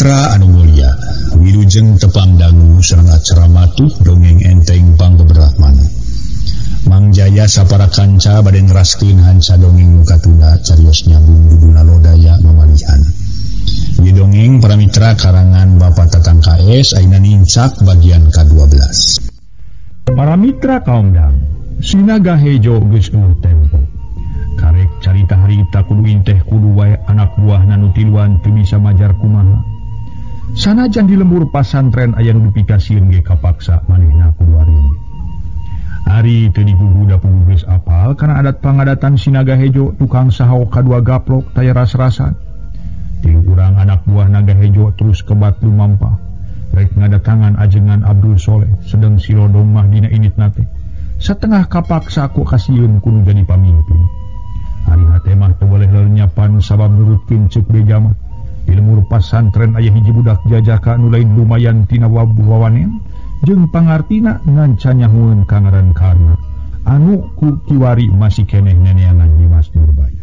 Mitra anu mulia, wilujeng tepang dangu sareng acara matuh dongeng enteng pangbeberahmana. Mang Jaya sapara kanca bade neraskeun hanca dongeng nu katunda carios nyambung judulna Lodaya Mamalihan. Ieu dongeng para mitra karangan Bapak Tatang KS ayeuna nincak bagian ka-12. Para mitra kaum dangu, Sinaga Hejo geus eueuh tempo. Karek carita harita kudu inteh kudu wae anak buahna nu tiluan teu bisa majar kumaha. Sanajan di lembur pasantren aya nu dipikasieun ge kapaksa manehna kudu arieun. Ari teu diguguda puguh geus apal kana adat pangadatan Sinaga Hejo tukang sahaok kadua gaplok taya ras-rasan. Tilu urang anak buah Naga Hejo terus kebat lumampah. Rek ngadatangan ajengan Abdul Soleh sedeng si Lodong mah dina initna teh. Satengah kapaksa ku kasieun kudu jadi pamimpin. Ari hate mah teu boleh leunyapan sabab nurutkeun ceuk beja mah. Di lembur pasantren aya hiji budak jajaka nu lain lumayan tina wawanen jeung pangartina ngan canyahueun ka ngaran Karna anu ku kiwari masih keneh neneangan Nyimas Nurbaya.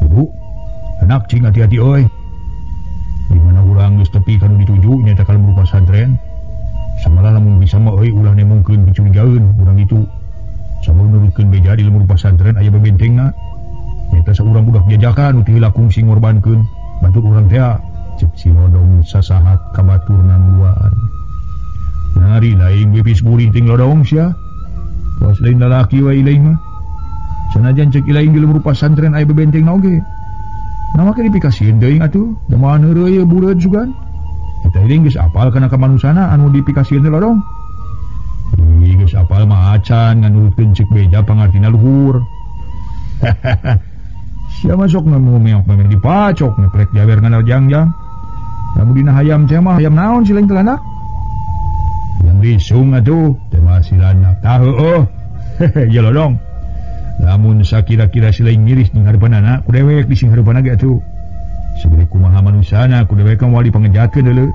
Bu, anak cing hati-hati euy. Di mana urang geus tepi ka nu dituju nyaeta ka lembur pasantren. Samalah lamun bisa mah euy ulah nemongkeun dicurigaeun urang itu. Sabab nurutkeun beja di lembur pasantren aya bebentengna. Nyata saurang budak jajakan nu teu kungsi ngorbankeun batur urang teh ceuk si Lodong sasahat ka baturna duaan. Nari lain wipis gurih ting Lodong sia. Kawas lain lalaki wae ilaing mah. Sanajan ceuk ilaing di lembur pasantren aya bebentengna oge. Nama ke dipikasieun teuing atuh, da moal heureuy ieu bureut sugan. Eta iling geus apal kana kamanusana anu dipikasieun teh Lodong. Ih geus apal mah acan ngan nurutkeun ceuk beja pangartina luhur. Sia masuk ngemu meok memang dipacok ngeprek jawer ngan jangjang. Lamun dina hayam teh mah hayam naon si lain telanak? Yang risung atuh teh mah si lanak tah heueuh. Ya Lodong. Lamun sakira-kira si lain miris ning hareupanana ku dewek di sing hareupanna ge atuh. Segede kumaha manusana ku dewek moal dipangejatkeun deuleu.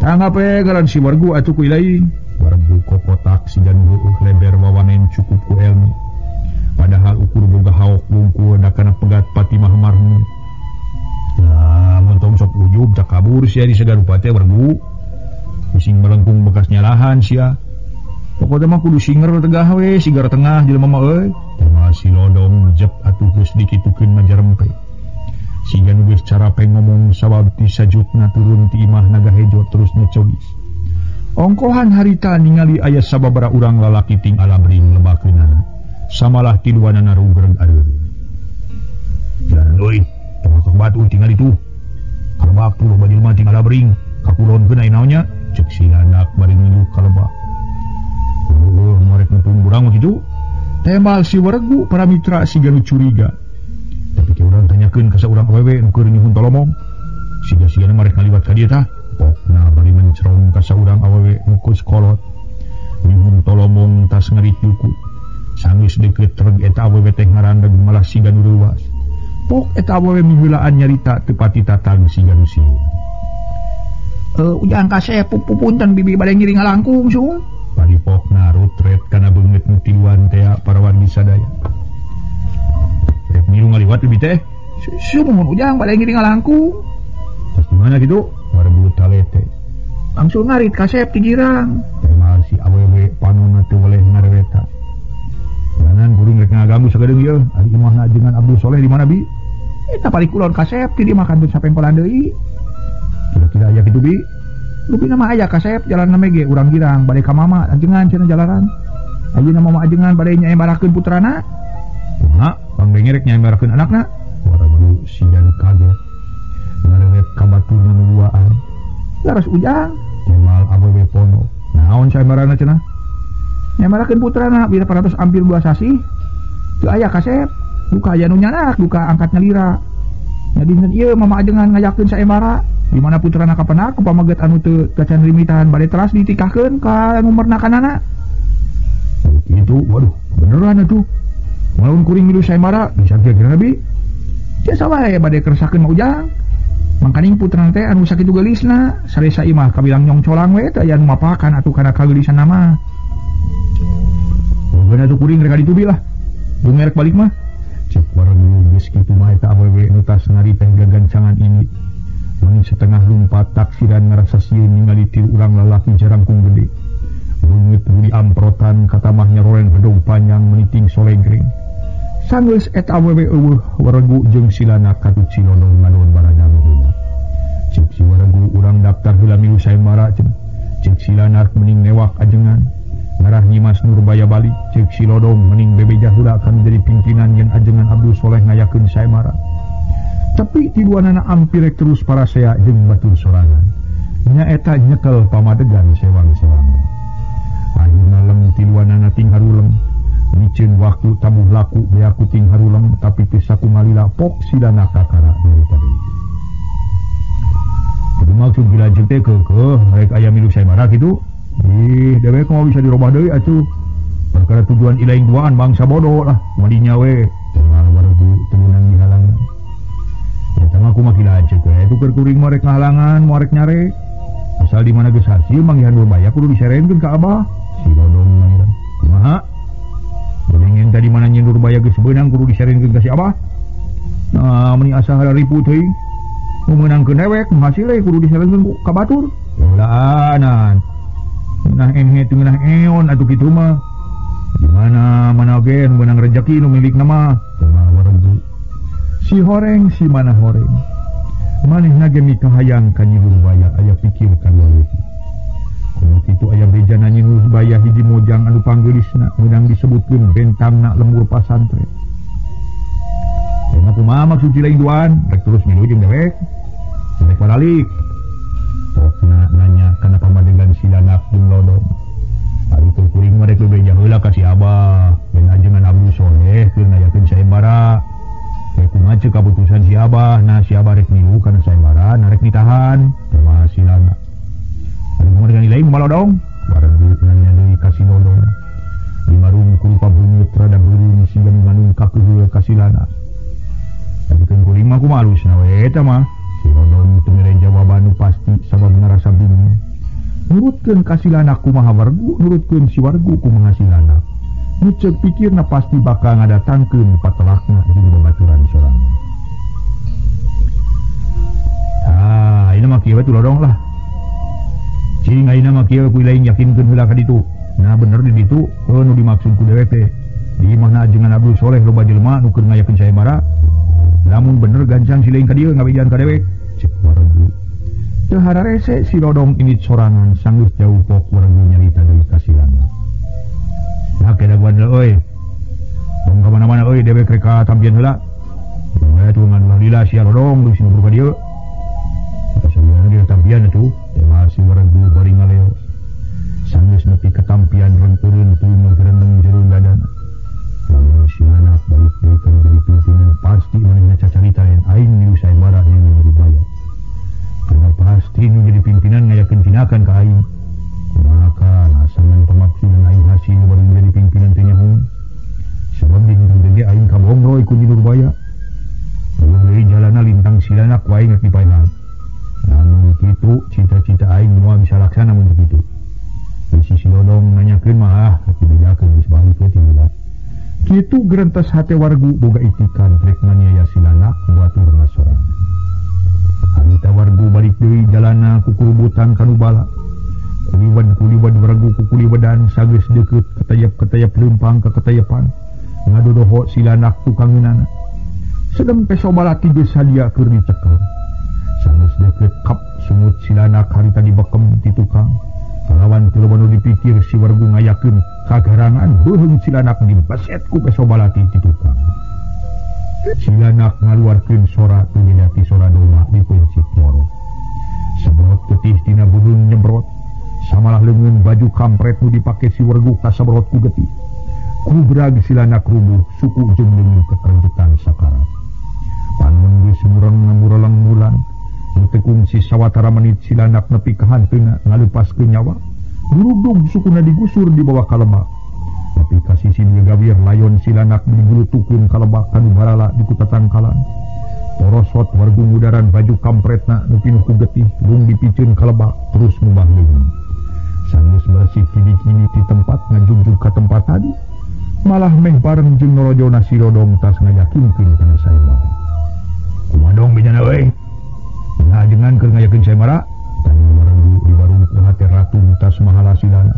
Tanggap we ngaran si wargu atuh ku ilaing. Wargu kokotak siga nu heueuh leber wawanen cukup ku elmu. Padahal ukur boga haok bungkul da kana pegat Fatimah marhum. Lah mun tong sok ujub tak kabur sia di sagarupa teh wargu. Pusing melengkung bekas nyalahan sia. Pokokna mah kudu singer tegah we, sigar tengah jelema mah euy. Teh mah si Lodong jep atuh geus dikitukeun mah jarempe. Siga nu geus carape ngomong sabab ti sajutna turun ti imah Naga Hejo terus nyecogis. Ongkohan harita ningali aya sababaraha urang lalaki ting alabring lebakeunana. Samalah tiluanana rugreg areureun. Jalan euy, tong ka batu tingali tuh. Kalebak tuh loba jelema ting alabring, kakulonkeun aya naonnya? Ceuk si anak bari nunjuk ka lebak. Heueuh, morek mumpung urang mah kitu. Tembal si waregu para mitra siga nu curiga. Tapi ke urang tanyakeun ka saurang awewe nu keur nyuhun tolomong. Siga-sigana marek ngaliwat ka dieu tah. Pokna bari mencerong ka saurang awewe nu geus kolot. Nyuhun tolomong tas ngarit juku. Sanggeus deukeut treg eta awewe teh ngarandeg malah siga nu reuwas. Pok eta awewe miheulaan nyarita teu pati tatag siga nu sieun. Ujang kasep pupunten bibi bade ngiring ngalangkung sung. Bari pokna rutret kana beungeut nu tiluan teh para wargi sadaya. Rek milu ngaliwat bibi teh. Sumuhun ujang bade ngiring ngalangkung. Tas di mana kitu? Wargu talete. Langsung ngarit kasep ti girang. Teh mah si awewe panonna teu weleh ngareweta. Jalanan kuring rek ngaganggu sagedeung ieu. Ari imahna ajengan Abdul Soleh di mana bi? Eta paling kulon kasep ti di makan teu sapengkolan deui. Kira-kira aya kitu bi? Rupina mah aya kasep jalan na ge urang girang bade ka mama ajengan cenah jalanan. Ayeuna mama ajengan bade nyaembarakeun putrana. Kumaha? Pang rek nyaembarakeun anakna? Wargu siga nu kaget. Ngarewet ka baturna nu duaan. Laras ujang, temal awewe pono. Naon saembarana cenah? Nyamarakeun putrana bila parantos ampir 2 sasih teu aya kasep duka aya nu nyanak duka angkat nyalira nya dinten ieu mama ajengan ngajakeun saembara di mana putrana kapenak ku pamaget anu teu gacan rimitahan bade teras ditikahkeun ka anu mernakanana itu. Waduh beneran atuh mun kuring milu saembara bisa kira-kira bi tiasa wae bade kersakeun mah ujang mangkaning putrana teh anu sakitu geulisna saresa imah kabilang nyong colang we teh aya nu mapakan atuh kana kageulisan mah. Bener tuh kuring rek ditubi lah. Bung merek balik mah. Cek wargu geus kitu mah eta awewe nu tas ngari teh gagancangan ini. Mani setengah lumpat taksiran ngarasa sieun ningali tilu urang lalaki jarangkung gede. Leungit budi amprotan katamah nyaroreng bedog panjang meniting solegreng. Sanggeus eta awewe eueuh waregu jeung silana katut si Lodong ngadon barada heula. Cek si waregu urang daftar heula milu sayembara cenah. Cek silanak mending newak ajengan. Ngarah Nyimas Nurbaya balik. Cek si Lodong mending bebeja heula kan jadi pimpinan yen ajengan Abdul Soleh ngayakeun sayembara. Tapi tiduanana ampirek terus parasea jeung batur sorangan. Nyaeta nyekel pamadegan sewang-sewang. Ayeuna leng tiluanana ting haruleng. Miceun waktu tabuh laku beaku ting haruleng tapi teu sakumalila pok silana kakara dari tadi. Kudu maksud bila jeung teh keukeuh rek aya milu sayembara kitu. Ih, dewek mah bisa dirobah deui atuh. Perkara tujuan ilaing duaan bangsa bodoh lah, madinya we. Tengah waregu teu meunang dihalangan. Eta mah kumaha kilanceuk we, tuker kuring mah rek ngahalangan, moal rek nyare. Asal di mana geus hasil manggihan Nurbaya kudu diserenkeun ka abah. Si Lodong mah kumaha? Bedengeng tadi mana nyin Nurbaya geus beunang kudu diserenkeun ka si abah. Nah, meuni asa hararipu teuing. Nu meunangkeun dewek nu hasile kudu diserenkeun ku ka batur. Heulaanan. Nah enhe teu ngeunah eon atuh kitu mah. Di mana mana oge nu meunang rejeki nu milikna mah. Kumaha waregu. Si horeng si mana horeng. Manehna ge mikahayang ka Nyi Nurbaya aya pikir ka dua leutik. Komo kitu aya bejana Nyi Nurbaya hiji mojang anu panggeulisna meunang disebutkeun bentangna lembur pasantren. Teh kumaha maksud si lain duaan rek terus milu jeung dewek. Rek baralik. Pokna nanya kana pamadegan silanak jeung Lodong. Ari teu kuring mah rek bebeja heula ka si abah. Yen ajengan Abdul Soleh keur ngayakeun sayembara. Kumaha ceuk kaputusan si abah, nah si abah rek milu kana sayembara, nah rek ditahan, kumaha silana. Ari kumaha dengan lain kumaha Lodong? Waregu nanya deui ka si Lodong. Di marung kurupa beungeut rada beureum siga nganungkak heula ka silana. Tapi keun kuring mah kumaha alusna we eta mah. Si Lodong teu mere jawaban nu pasti sabab ngarasa bingung. Nurutkeun ka silana kumaha waregu, nurutkeun si waregu kumaha silana. Nu ceuk pikirna pasti bakal ngadatangkeun patelakna jeung babaturan sorangan. Ah, ayeuna mah kieu we Lodong lah. Cing ayeuna mah kieu ku lain yakinkeun heula ka ditu. Nah bener di ditu heuh nu dimaksud ku dewek teh. Di imahna ajengan Abdul Soleh loba jelema nu keur ngayakeun sayembara. Lamun bener gancang si lain ka dieu ngabejaan ka dewek. Ceuk waregu. Teu hararese si Lodong ini sorangan sanggeus jauh pok waregu nyarita deui ka silana. Nah, kena buat euy. Tong ka mana-mana euy dewek rek ka tampian heula. We tuh ngan lila sia Lodong geus ngobrol ka dieu. Kasawian dia tampian atuh, teh si waregu bari ngaleo. Sanggeus nepi ka tampian renteureun tuluy ngagerendeng jero dadana. Lamun si anak balik deui ka jadi pimpinan pasti manehna cacarita yen aing milu sayembara jeung Nurbaya. Karena pasti nu jadi pimpinan ngayakeun tinakan ka aing. Maka alasan pemaksudan aing hasil baru menjadi pimpinan teh nyaho. Sabab dingin teh aing kabongroy ku Nyi Nurbaya. Lamun deui jalana lintang silana ku aing rek dipaehan. Namun kitu cita-cita aing moal bisa laksana mun kitu. Di sisi Lodong nanyakeun mah ah dibejakeun geus balik we ti heula. Kitu gerentes hate wargu boga itikan rek nganiaya silana batur ngasorangan. Harita wargu balik deui jalana kukurubutan kanu bala. Kuliwad-kuliwad wargu kukuliwadan sageus deukeut ketayap-ketayap leumpang ka ketayapan. Ngadodoho silanak tukangeunana. Sedem peso balati geus sadia keur dicekel. Sageus deukeut kap sungut silanak harita dibekem ti tukang. Kalawan teu loba nu dipikir si wargu ngayakeun kagarangan beuheung silanak dibeset ku peso balati ti tukang. Silanak ngaluarkeun sora teu beda ti sora domba dipeuncit moro. Sebrot getih tina beuheung nyebrot. Samalah leungeun baju kampret nu dipake si wargu kasebrot ku getih. Kubrag silanak rubuh suku jeung leungeun kekerenjetan sakarat. Panon geus mureng ngamureleng mulan. Nu teu kungsi sawatara menit silanak nepi ka hanteuna ngalepaskeun nyawa. Durugdug sukuna digusur dibawa ka lebak. Tapi ka sisi gawir layon silanak digulutukeun ka lebak kanu barala di kutatangkalan. Porosot wargu ngudaran baju kampretna nu pinuh ku getih lung dipiceun ka lebak terus mubah leungeun. Sanggeus bersih kini-kini di tempat ngajungjung ka tempat tadi malah meh bareng jeung norojona si Lodong tas ngayakinkeun kana sayembara. Kumaha dong bejana euy? Nah ajengan keur ngayakeun sayembara tanya waregu di warung hate ratu tas mahala silana.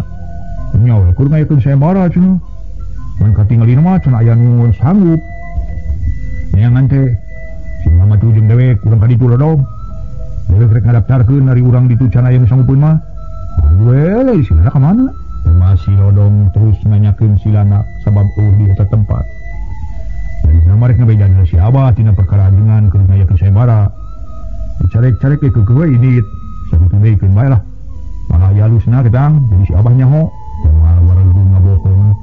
Nya we keur ngayakeun sayembara cenah. Mun katingalina mah cenah aya nu sanggup. Neangan teh si mama tuh jeung dewek urang ka ditu lodong. Dewek rek ngadaftarkeun ari urang ditu can aya nu sanggupeun mah. We silana ka mana? Masih lodong terus nanyakeun silana sabab eueuh di eta tempat. Dan nama rek ngabejan si abah tina perkara ajengan keur ngayakeun sayembara. Dicarek-carek ke keukeuh we indit. Sakitu deui keun bae lah. Malah aya alusna ketang jadi si abah nyaho. Moal waregu ngabohong.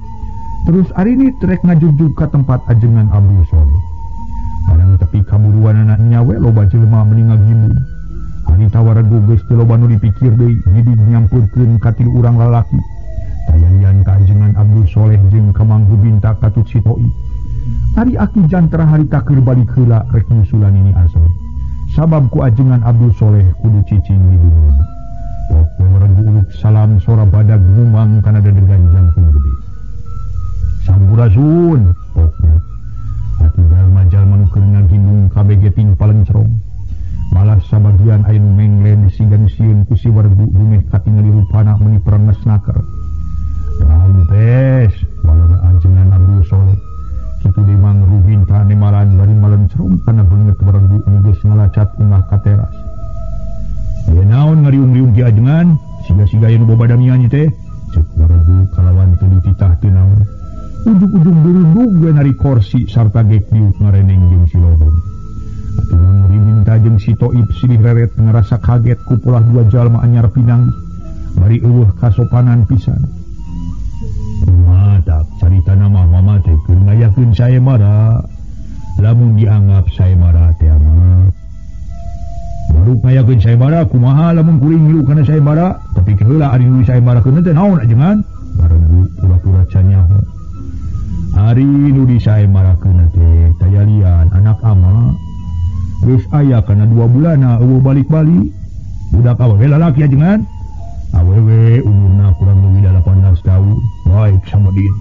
Terus ari ini trek ngajugjug ka tempat ajengan Abdul Soleh. Barang tepi kaburuanana nya we loba jelema meni ngagimbung. Harita waregu geus teu loba nu dipikir deui ngidig nyampurkeun ka tilu urang lalaki. Tayangan ka ajengan Abdul Soleh jeung ka Mang Rubinta katut si Toib. Ari aki jantra harita keur balik heula rek nyusulan ini asal. Sabab ku ajengan Abdul Soleh kudu cicing di bumi. Pok waregu uluk salam sora badag ngumang kana dedegan jangkung gede. Sampurasun pokna. Atuh jalma-jalma nu keur ngagimbung kabeh ting palencrong. Malah sabagian aya nu menglen disigan sieun ku si waregu dumeh katingali rupana meuni perenges naker. Rampes balana ajengan Abdul Soleh. Kitu deui Mang Rubinta nemalan bari malencrong kana beungeut waregu nu geus ngalacat ungah ka teras. Aya naon ngariung-riung ki ajengan, siga-siga aya nu bobadamian ieu teh. Ceuk waregu kalawan teu dititah teu naon. Ujug-ujug durundug we nari korsi sarta gek diuk ngareneng jeung si Lodong. Atuh Mang Rubinta jeung si Toib silih reret ngarasa kaget ku polah dua jalma anyar pinanggih. Bari eueuh kasopanan pisan. Matak carita nama mama teh keur ngayakeun sayembara. Lamun dianggap sayembara teh mah baru ngayakeun sayembara kumaha lamun kuring ngilu kana sayembara, tapi heula ari nu sayembarakeun teh naon ajengan? Bareng pura-pura can nyaho. Ari nu disayembarakeun teh tayalian anak ama geus aya kana 2 bulanna eueuh balik-balik. Budak awewe lalaki ajengan. Awewe umurna kurang lebih 18 tahun. Baik sama din.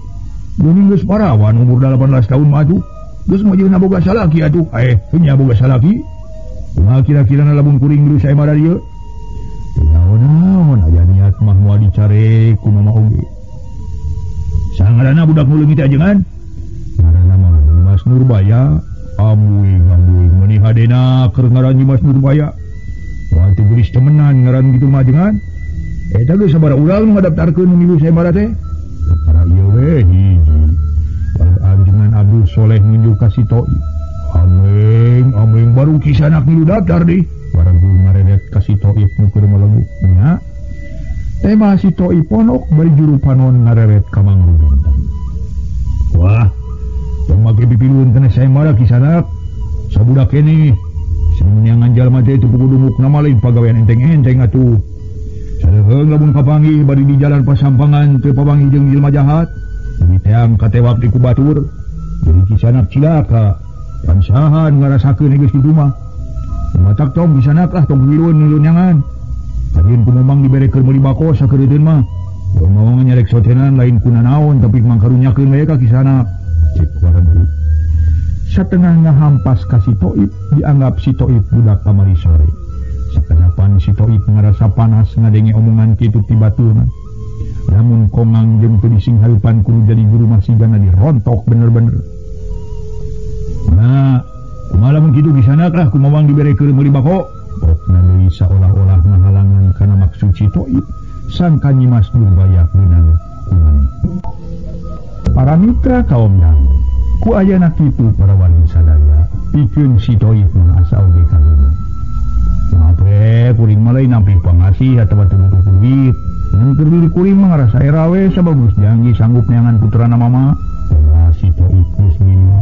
Geuning geus parawan umur 18 tahun mah atuh. Geus mah jeung boga salaki atuh. Nya boga salaki. Kumaha kira-kirana lamun kuring geus sayembara dieu? Teu naon-naon aya niat mah moal dicare ku mama oge. Sangarana budak nu leungit teh ajengan? Ngaranna mah Mas Nurbaya. Ambuing ambuing meuni hadena keur ngaran Mas Nurbaya. Moal teu geulis temenan ngaran kitu mah ajengan. Eta geus sabaraha urang ngadaftarkeun nu milu sayembara teh? Perkara ieu we hiji. Ajengan Abdul Soleh nunjuk ka si Toib. Ameng ameng baru kisanak milu daftar deui. Waregu ngaredet ka si Toib nu keur melegu nya. Teh mah si Toib ponok bari juru panon ngareret ka Mang Rubinta. Wah, tong make pipilueun kana sayembara kisanak. Sabudak keneh. Saneangan jalma teh teu kudu mukna mah lain pagawean enteng-enteng atuh. Sadeheung lamun kapanggih bari di jalan pasampangan teu papanggih jeung jelema jahat, jadi teang katewak di ku batur, jadi kisanak cilaka. Pan saha nu ngarasakeun geus kitu mah. Matak tong kisanak lah tong pipilueun ngilu neangan. Kajeun ku momang dibere keur meuli bako sakeureuteuan mah. Ngomong nyarek sotenan lain ku nanaon tapi mangkarunyakeun we ka kisanak. Cek waregu. Satengah ngahampas ka si Toib, dianggap si Toib budak kamari sore. Sakenapan si Toib ngarasa panas ngadenge omongan kitu ti baturna. Namun kongang jeung teu dising hareupan kudu jadi guru mah sigana dirontok bener-bener. Nah, kumaha lamun kitu kisanak lah ku mamang dibere keur meuli bako. Pokna deui saolah-olah ngahalangan kana maksud si Toib, sangka Nyi Mas Nurbaya meunang ku maneh. Para mitra kaum dangu, ku ayana kitu para wali sadaya, pikeun si Toib mah asa oge kalunu. Maaf kuring mah lain nampi pangasih atawa teu butuh duit. Ngan keur diri kuring mah ngarasa era we sabab geus janji sanggup neangan putrana mama. Kumaha si Toib geus minum.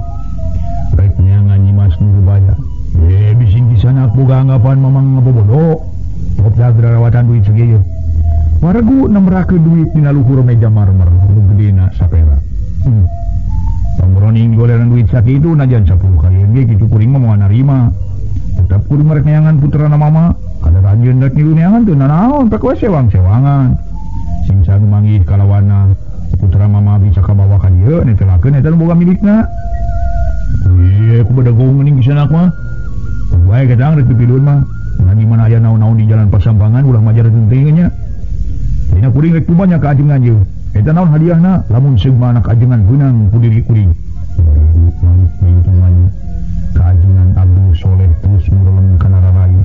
Rek neangan Nyi Mas Nurbaya. Bising kisanak boga anggapan mamang ngabobodo. Cukup dah rawatan duit sakieu. Waregu nemrakeun duit dina luhur meja marmer nu gedena sapera. Pamroning goleran duit sakitu najan 10 kalieun ge kitu kuring mah moal narima. Tetap kuring merek neangan putrana mama. Kada ranjeun rek ngilu neangan teu nanaon pek we sewang-sewangan. Sing sanu manggih kalawana putra mama bisa kabawa ka dieu netelakeun eta nu boga milikna. Ieu ku bedegong geuning kisanak mah. Bae kadang rek pipilueun mah. Ngan di mana aya naon-naon di jalan pasambangan ulah majar teuing nya. Dina kuring rek tumanya ka ajengan ieu. Eta naon hadiahna lamun seugma anak ajengan beunang ku diri kuring. Balik ka ajengan Abdul Soleh terus mureleng kana raraya.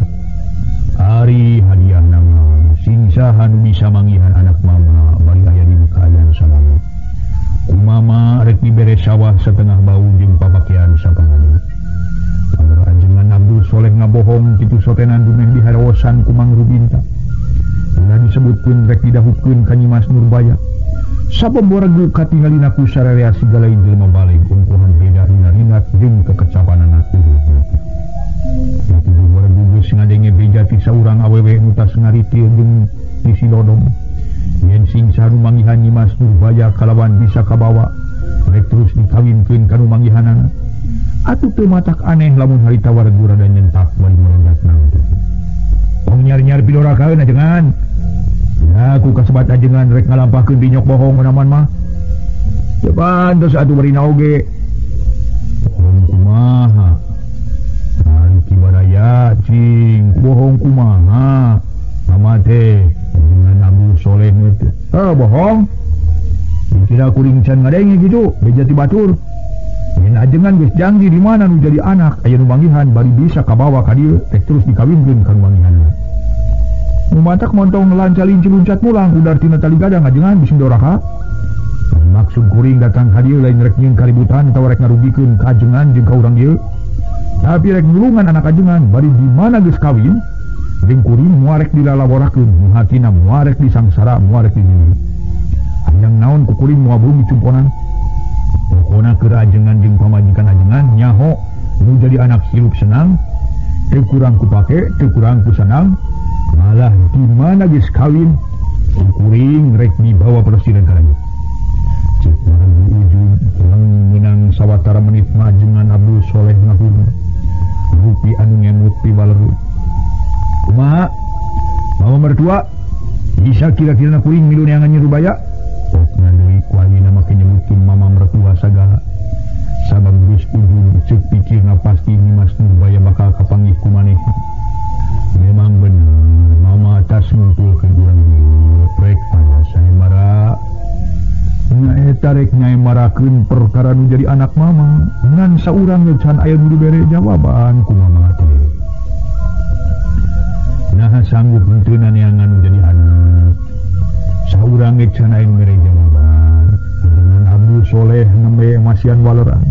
Ari hadiahna mah sing saha nu bisa manggihan anak mama bari aya di kaayaan salamet. Kumama rek dibere sawah setengah bau jeung papakean sapangadeuk. Agar ajengan Abdul Soleh ngabohong kitu sotenan dumeh diharaosan ku Mang Rubinta. Ulah disebutkeun rek didahutkeun ka Nyimas Nurbaya. Sapaboregu katingalina ku sararea sigala jelema baleg ungkuhan beda dina rinat jeung kekecapanana kudu. Kitu boregu geus ngadenge beja ti saurang awewe nu tas ngaritil jeung di Silodong. Yen sing saha nu manggihan Nyimas Nurbaya kalawan bisa kabawa rek terus dikawinkeun ka nu manggihanana. Atuh teu matak aneh lamun harita waregu rada nyentak bari merendat nangtu. Tong nyar-nyar pidorakaeun ajengan. Ya ku kasebat ajengan rek ngalampahkeun dinyok bohong naman mah. Ya pantes atuh barina oge. Bohong kumaha? Ari Ki Baraya cing bohong kumaha? Mama teh ajengan Abdul Soleh teh. Heuh bohong. Dikira kuring can ngadenge kitu, beja ti batur. Yen ajengan geus janji di mana nu jadi anak aya nu manggihan bari bisa kabawa ka dieu teh terus dikawinkeun ka nu manggihanna. Nu matak montong lancalinci luncat mulang udar tina tali gadang ajengan bisi doraka. Maksud kuring datang ka dieu lain rek nyieun kaributan atawa rek ngarugikeun ka ajengan jeung ka urang dieu. Tapi rek nulungan anak ajengan bari di mana geus kawin jeung kuring moal rek dilalaborakeun, nu hatina moal rek disangsara, moal rek dinyeri. Hayang naon ku kuring moal bumi cumponan. Pokona keur ajengan jeung pamajikan ajengan nyaho nu jadi anak hirup senang, teu kurang ku pake, teu kurang ku senang, malah di mana geus kawin kuring rek dibawa presiden ka lanjut. Cek waregu ujung meunang sawatara menit mah ajengan Abdul Soleh ngahurung. Rupi anu ngemut pibalerut. Kumaha? Mama mertua bisa kira-kira kuring milu neangan Nyi Nurbaya? Pokna deui ku ayeuna make nyebutkeun mama mertua sagala. Sabab geus ujung ceuk pikirna pasti Nyimas Nurbaya bakal kapanggih ku manehna. Memang bener mama tas ngumpulkeun urang ieu rek aya saembara. Nya eta rek nyaembarakeun perkara nu jadi anak mama ngan saurang ge can aya nu dibere jawaban ku mama teh. Naha sanggup henteu neangan nu jadi anak. Saurang ge can aya nu mere jawaban. Dengan Abdul Soleh nembe masian waleran.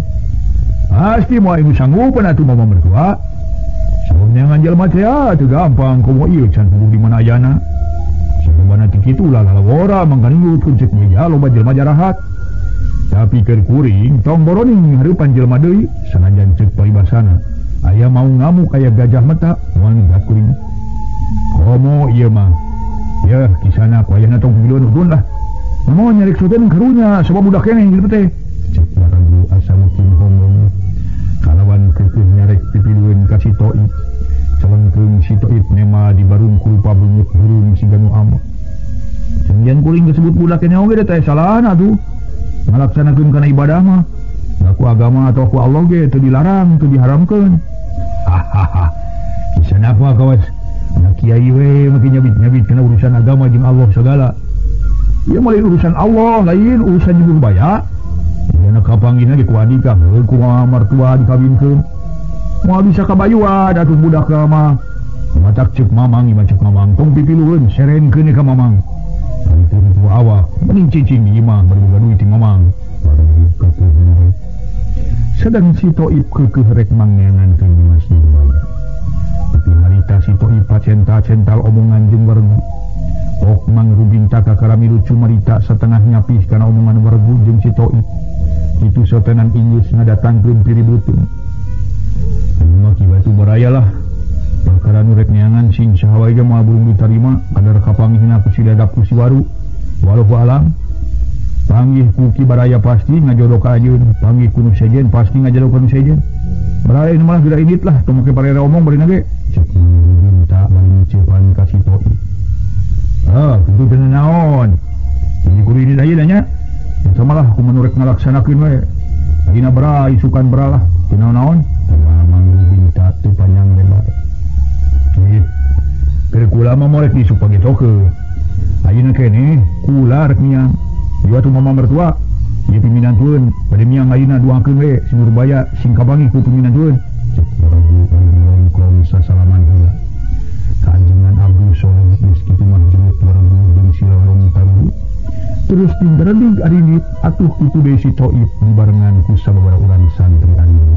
Pasti moal nu sanggupan atuh mama mertua. Saur neangan jelema teh teu gampang komo ieu can puguh di mana ayana. Sababana ti kitu lalawora mangkaningut ceuk meja loba jelema jarahat. Tapi keur kuring tong boroning hareupan jelema deui sanajan ceuk paribasana. Aya mau ngamuk aya gajah mata moal ngegat kuring. Komo ieu mah. Ya kisana ku ayana tong piluan udun lah. Mau nyari suten karunya sebab budak keneh gitu teh. Cek waregu asa mukim homong. Kalawan keukeuh nyarek pipilueun ka si Toib. Celengkeung si Toib nema di barung kurupa beungeut burung siga nu amok. Cengian kuring disebut budak keneh oge teh salahna atuh. Ngalaksanakeun kana ibadah mah. Da ku agama atau ku Allah ge teu dilarang, teu diharamkeun. Hahaha. Kisana mah kawas. Nah, kiai we makin nyabit-nyabit kana urusan agama jeung Allah segala. Ieu mah lain urusan Allah, lain urusan Nyi Nurbaya. Dina kapanggihna ge ku adika, heuh ku martua dikawinkeun. Moal bisa kabayuan atuh budak mah. Matak ceuk mamang, ieu mah ceuk mamang, tong pipilueun serenkeun ka mamang. Ari teu awak, mending cicing di imah bari boga duit ti mamang. Sedang si Toib keukeuh rek mangneangankeun Nyimas Nurbaya. Tapi harita si Toib pacental-cental omongan jeung waregu. Ok Mang Rubinta kakara milu cumarita setengah nyapih kana omongan waregu jeung si Toib. Kitu sotenan inggris ngadatangkeun piributeun. Anu mah Ki Batu Baraya lah. Perkara nu rek neangan sing saha wae ge moal burung ditarima kadar kapanggihna ku si Dadap ku si Waru. Walau alam panggih ku Ki Baraya pasti ngajodoh ka ajeun, panggih ku nu sejen pasti ngajodoh ka nu sejen. Baraya ini malah geura indit lah, tong make parere omong barina ge. Cek Mang Rubinta bari ngiceupan ka si Toib. Ah, kitu teh naon? Jadi kudu indit aja nya. Eta malah ku menurek ngalaksanakeun we. Ayeuna bara isukan bara lah, teu naon-naon. Mang Rubinta teu panjang lebar. Ieu Keur kula mah morek disupagetokeun. Ayeuna keneh kula rek miang. Ieu atuh mama mertua. Ieu piminantueun bade miang ayeuna duangkeun we si Nurbaya sing kabangi ku piminantueun. Cek waregu bari sasalaman heula. Kajengan Abdul Soleh geus kitu mah jenguk waregu jeung si Lolong taruh. Terus tinggal arinit atuh kitu deui si Toib dibarengan ku sababaraha urang santri anu.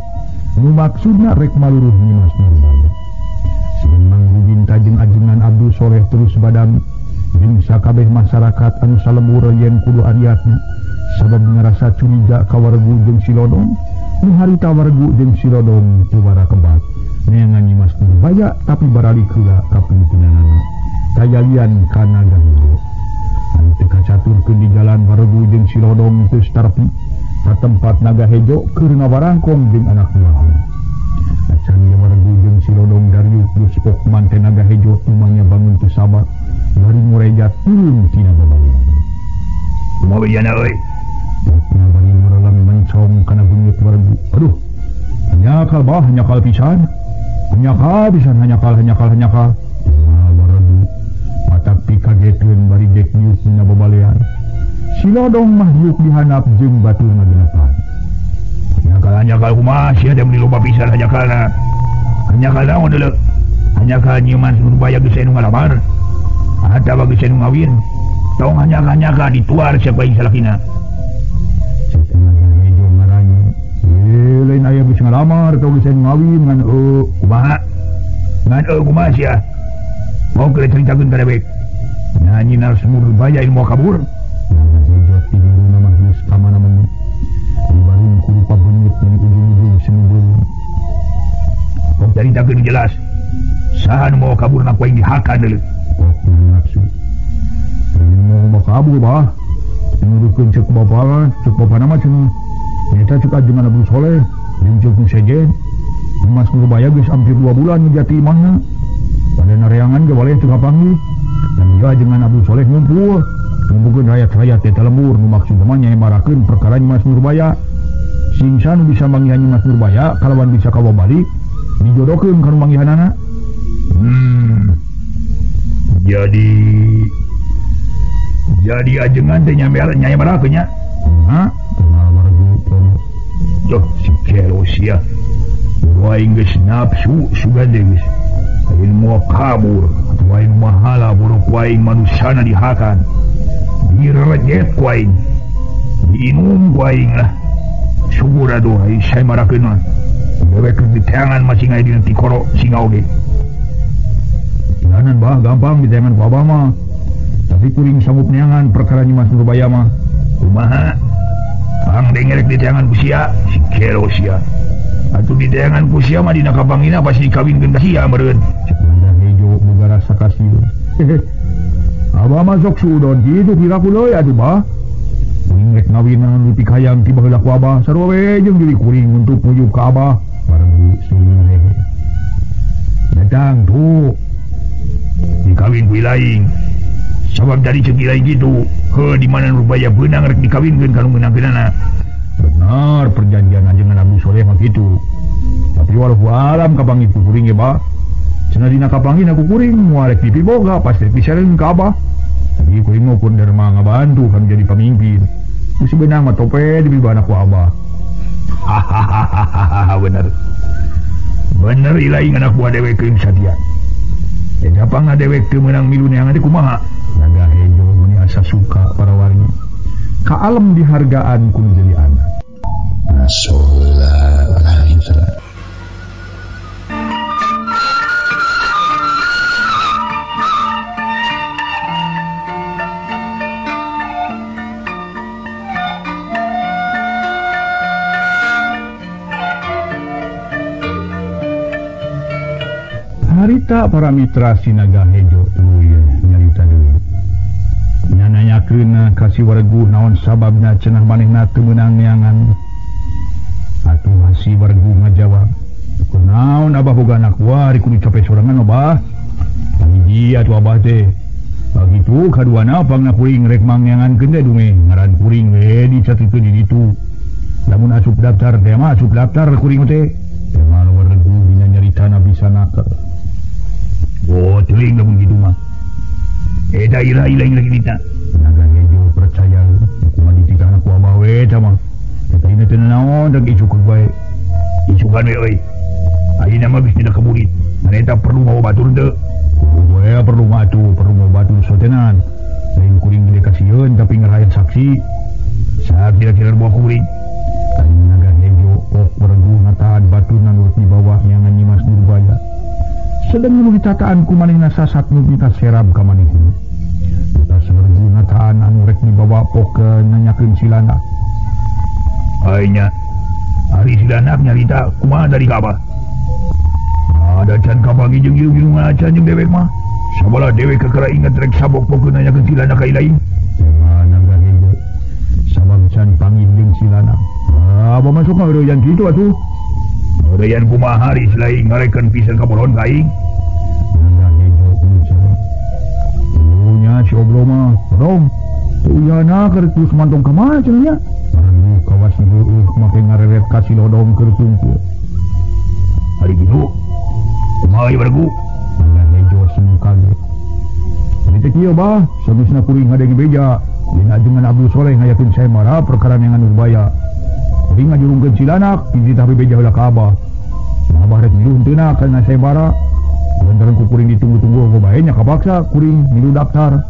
Nu maksudna rek maluruh Nyimas Nurbaya. Mang Rubin tajeng ajengan Abdul Soleh terus badam jeung sakabeh masyarakat anu salembur yen kudu ariatna sabab ngarasa curiga ka waregu jeung si Lodong. Nu harita waregu jeung si Lodong teu barakebat neangan Nyimas Nurbaya tapi baralik heula ka pimpinanana kayalian ka Naga Hejo. Anu teu kacaturkeun di jalan waregu jeung si Lodong geus tarpi ka tempat Naga Hejo keur ngabarangkong jeung anak buahna. Acan ieu waregu jeung si Lodong dariuk geus pok manten Naga Hejo tumanya bangun teu sabar bari ngurejat turun tina babangunan. Kumaha bejana euy? Pokna bari murelem mencong kana beungeut waregu. Aduh, hanyakal bah, hanyakal pisan. Hanyakal pisan, hanyakal, hanyakal, hanyakal. Kumaha waregu matak pikageteun bari gek niuk dina babalean. Si Lodong mah diuk dihandap jeung batur ngagenepan. Hanyakal hanyakal kumaha sia teh meuni loba pisan hanyakalna. Hanyakal naon deuleu? Hanyakal Nyimas Nurbaya geus aya nu ngalamar. Atawa geus aya nu ngawin. Tong hanyakal-hanyakal dituar sia ku aing salakina. Cek Naga Hejo ngaranyu. Lain aya geus ngalamar atau geus aya nu ngawin ngan eueuh kumaha? Ngan eueuh kumaha sia? Mau keur caritakeun ka dewek. Nya Nyimas Nurbaya nu moal kabur. Naga Hejo tiguruna mah geus ka mana-mana. Dibarung ku rupa beungeut di ujung-ujung semu. Tong caritakeun jelas. Saha nu moal kabur na ku aing dihakan deuleu. Nafsu. Mau kabur bah. Nurukeun cek bapa, cek bapana mah cenah. Nyata cek ajengan Abdul Soleh, jeung cek nu sejen. Mas Nurbaya geus hampir 2 bulan ngejati imahna. Pada nareangan ge waleh teu kapanggih. Dan ieu ajengan Abdul Soleh ngumpul. Ngumpulkeun rakyat-rakyat eta lembur nu maksudna mah nyaemarakeun perkara Nyimas Nurbaya. Singsa nu bisa manggihan Nyimas Nurbaya kalawan bisa kawa balik dijodohkeun ka nu manggihanana. Jadi ajengan teh nyaemarakeun nya. Hah? Kumaha waregu pono. Duh si kelo sia. Aing geus nafsu sugan deui geus. Aing moal kabur atuh aing mahala borok ku aing manusana dihakan. Direjet ku aing. Diinum ku aing lah. Syukur atuh aing saemarakeun mah. Dewek diteangan masing aya dina tikoro singa oge. Jalanan bah gampang diteangan ku abah mah. Tapi kuring sanggup neangan perkara Nyimas Nurbaya mah. Kumaha? Pang dengerek diteangan ku sia, si kelo sia. Atuh diteangan ku sia mah dina kapangina pasti dikawinkeun ka sia meureun. Cek Naga Hejo boga rasa kasieun. Abah mah sok suudon kitu piraku leuy atuh bah. Kuring rek ngawinangan nu pikayang ti baheula ku abah sarua we jeung diri kuring untuk muyub ka abah. Bareng suling hehe. Datang tuh dikawin ku lain. Sabab dari cek lain gitu, heuh di mana Nurbaya beunang rek dikawinkeun ka nu meunangkeunana. Benar perjanjian ajengan Abdul Soleh mah kitu. Tapi walau alam kapanggih ku kuring ge bah. Cenah dina kapanggih ku kuring moal rek dipiboga pasti dipisareun ka abah. Tapi kuring mah ukur derma ngabantu kan jadi pamimpin. Geus beunang mah tope dipibana ku abah. Hahaha bener. Bener ilaing anak buah dewek keun satia. Eta pangna dewek teu meunang milu neangan teh kumaha? Naga Hejo meuni asa suka para wargi. Ka alem dihargaan ku jadi anak. Harita para mitra si Naga Hejo tuluy nyarita deui. Nya nanyakeun ka si waregu naon sababna cenah manehna teu meunang neangan. Atuh si waregu ngajawab, "Kunaon abah boga anak wari kudu capek sorangan abah?" Hiji atuh abah teh. Bagitu kaduana pangna kuring rek mangneangankeun teh dume ngaran kuring we dicatetkeun di ditu. Lamun asup daftar teh mah asup daftar kuring teh. Teh mah waregu dina nyaritana bisa naker. Oh teuing lamun kitu mah. Eta ira lain lagi dita. Naga hejo percaya kumaha dititahna ku abah we eta mah. Eta ieu teh naon rek isukeun bae. Isukan we euy. Ayeuna mah geus tidak keburit. Mana eta perlu mawa batur teu? Kudu we perlu mah atuh, perlu mawa batur sotenan. Lain kuring gede kasieun tapi ngarayan saksi. Saat kira-kira buah kuring. Naga hejo ok beregu ngatahan baturna nu dibawa nyangan Nyimas Nurbaya. Sedang nu ditataan ku manehna sasat nu serab ka manehna. Eta sabergu ngataan anu rek dibawa pok nanyakeun silanak. Ai nya ari silanak nyarita kumaha dari ka abah? Ada can kabagi jeung ieu acan jeung dewek mah. Sabala dewek kakara inget rek sabok pokeun nanyakeun silanak ka lain. Naga hejo sabab can panggih jeung silanak. Abah masuk mah heureyan kitu atuh. Heureyan kumaha ari selain ngarekeun pisan ka bolon ka aing. Naga hejo ujar. Nya si obro mah, dong. Teu uyana keur terus mantong ka mana cenah nya? Baru kawas heueuh make ngareret ka si lodong keur tungkul. Ari kitu. Kumaha ieu bergu? Naga hejo semu kaget. Tadi teh kieu bah, sageusna kuring ngadenge beja. Dina ajengan Abdul Soleh ngayakeun saemara perkara neangan Nurbaya. Kuring ngajurungkeun silanak, dititah bebeja heula ka abah. Nah, abah rek milu henteuna kana saembara. Lantaran ku kuring ditunggu-tunggu ku bae nya kapaksa kuring milu daftar.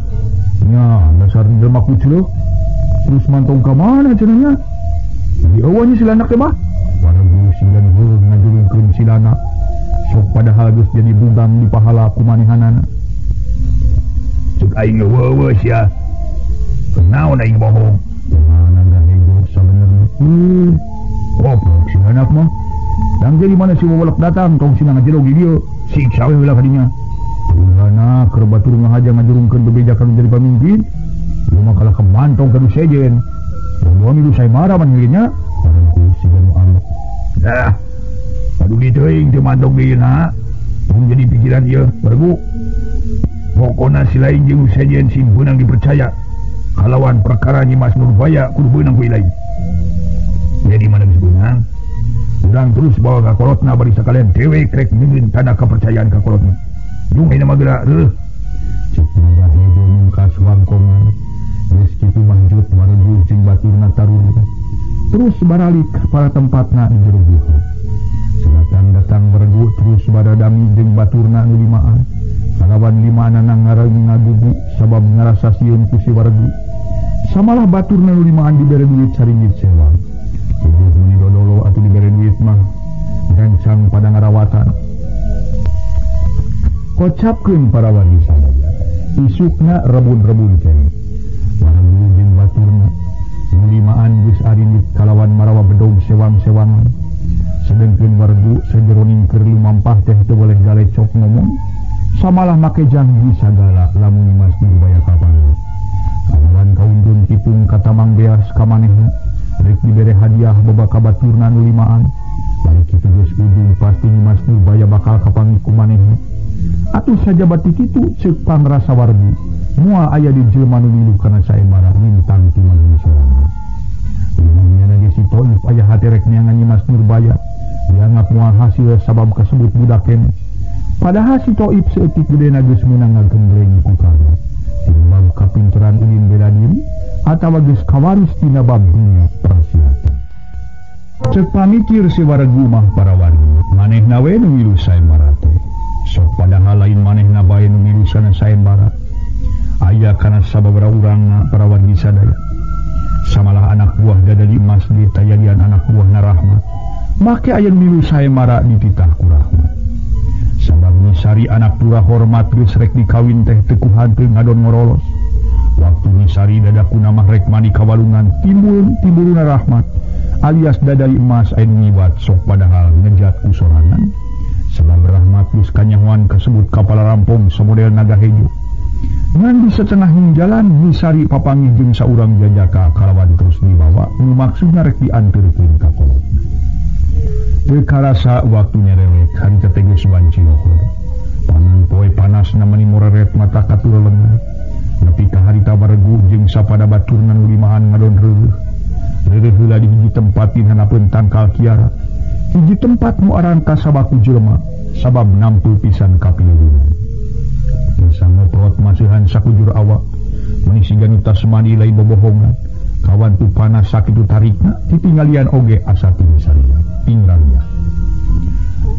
Nya dasar jelema kucleuh. Terus mantong ka mana cenah nya? Di eueuh nya silanak teh bah. Waregu sigan heueuh ngajurungkeun silanak. Sok padahal geus jadi bungkang di pahala ku manehanana. Cek aing eueuh sia. Kenaon aing bohong? Mana hejo sabenerna. Goblok silanak mah. Dan jadi mana si wewelek datang tong sina ngajerog di dieu. Siksa we heula kadinya. Ulana keur batur ngahaja ngajurungkeun bebeja kana jadi pamimpin. Ieu mah kalah kemantong ka nu sejen. Dua milu saemara manggilnya nya. Barengku siga nu ambek. Dah. Aduh teuing teu mantong deui na. Tong jadi pikiran ieu bergu. Pokona si lain jeung sejen sing beunang dipercaya. Kalawan perkara Nyimas Nurbaya kudu beunang ku lain. Jadi mana geus beunang? Urang terus bawa ka kolotna bari sakalian dewek rek nyieun tanda kepercayaan ka kolotna. Jung ayeuna mah geura reuh. Cek naga hejo nungkas wangkongan. Geus kitu manjut maregu jeung baturna tarurun. Terus baralik para tempatna di jero buha. Selatan datang beregu terus baradami jeung baturna nu limaan. Kalawan limaanana ngareung ngagugu sabab ngarasa sieun ku si waregu. Samalah baturna nu limaan dibere duit saringgit sewa. Tubuh meni dodolo atuh dibere duit mah gancang pada ngarawatan. Kocapkeun para wargi sadaya. Isukna rebun-rebun keneh. Waregu jeung baturna nu limaan geus arindit kalawan marawa bedog sewang-sewangan. Sedengkeun waregu sajeroning keur lumampah teh teu boleh galecok ngomong. Samalah make janji sagala lamun Nyimas Nurbaya kapanggih. Kalawan kauntun tipung katamang beas ka manehna. Rek dibere hadiah babaka baturna nu limaan. Bari kitu geus ujung pasti Nyimas Nurbaya bakal kapanggih ku manehna. Atuh sajabati kitu ceuk pangrasa wargi. Moal aya di jelema nu milu kana saembara mintang ti manehna sorangan. Nya ge si Toif aya hate rek neangan Nyimas Nurbaya. Dianggap moal hasil sabab kasebut budak keneh. Padahal si Toib seeutik gedena geus meunang ngagembleng ku kana. Timbang kapinteran ulin bela diri atawa geus kawaris tina bab dunya persilatan. Ceuk pamikir si waregu mah para wargi, manehna we nu milu saembara teh. Sok padahal lain manehna bae nu milu sana saembara. Aya kana sababaraha urangna para wargi sadaya. Samalah anak buah dadali emas di tayadian anak buahna Rahmat. Make aya nu milu saembara dititah ku Rahmat. Sabab Nisari anak pura hormat geus rek dikawin teh teu kuhanteu ngadon ngorolos. Waktu Nisari dadaku namah rek mandi ka walungan timbul timbuluna Rahmat alias dadali emas anu ngiwat sok padahal ngejat ku sorangan. Sabab Rahmat geus kanyahoan kasebut kapala rampong samodel naga hejo. Ngan di setengah jalan Nisari papanggih jeung saurang jajaka kalawan terus dibawa nu maksudna rek dianterkeun ka kolot. Teu karasa waktu nyerewek harita teh geus wanci lohor. Panan poe panasna meni moreret mata katur lengan. Nepi ka harita baregu jeung sapada baturna nu limaan ngadon reueuh. Reueuh heula di hiji tempat di hanapeun tangkal kiara. Hiji tempat nu aran kasabaku jelema sabab nampu pisan kapiluhur. masihan sakujur awak. Meuni siga nu tas mandi lain bobohongan. Kawan tu panas sakitu tarikna ditinggalian oge asa tingsaria pingrangnya.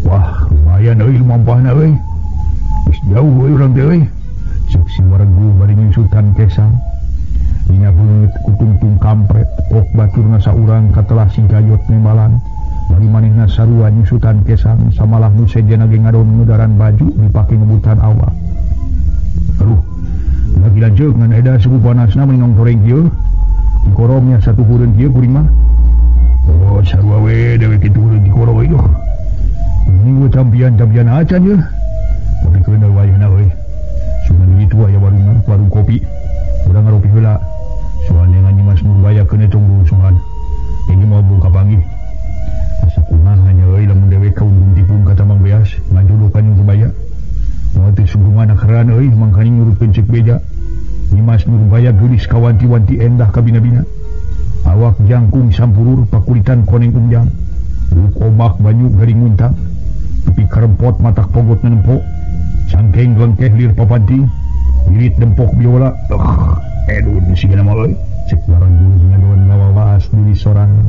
Wah, lumayan euy lumampahna euy. Geus jauh euy urang teh euy. Ceuk si waregu bari nyusutan kesang. Dina beungeut kutungtung kampret pok baturna saurang katelah si gayot nembalan. Bari manehna sarua nyusutan kesang samalah nu sejenna ge ngadon ngudaran baju dipake ngebutan awak. Aduh, lagi lanceuk ngan eda suhu panasna meuni nongkoreng kieu. Dikoromnya satu hureun kieu kuring mah. Oh, sarua we dewe kitu hureun dikoro we duh. Minggu campian-campian acan ye. Tapi keuna wayahna euy. Sugan kitu aya warung, warung kopi. Urang ngaropi heula. Soalnya ngan Nyimas Nurbaya keuna tunggu sugan. Ini mau buka panggih. Asa kumaha nya euy lamun dewe kaundung tipung ka Tambang Beas, ngajodohkan Nurbaya. Moal teh sungguhan keran euy mangkaning nurutkeun ceuk beja. Nyimas Nurbaya geulis kawanti-wanti endah kabina-bina. Awak jangkung sampurur pakulitan koneng umjang. Luk omak banyu garing muntang. Pipi karempot matak pogot nempo. Cangkeng lengkeh lir papanting. Irit dempok biola. Edun sigana mah euy. Cek barang ngadon ngawawaas diri sorangan.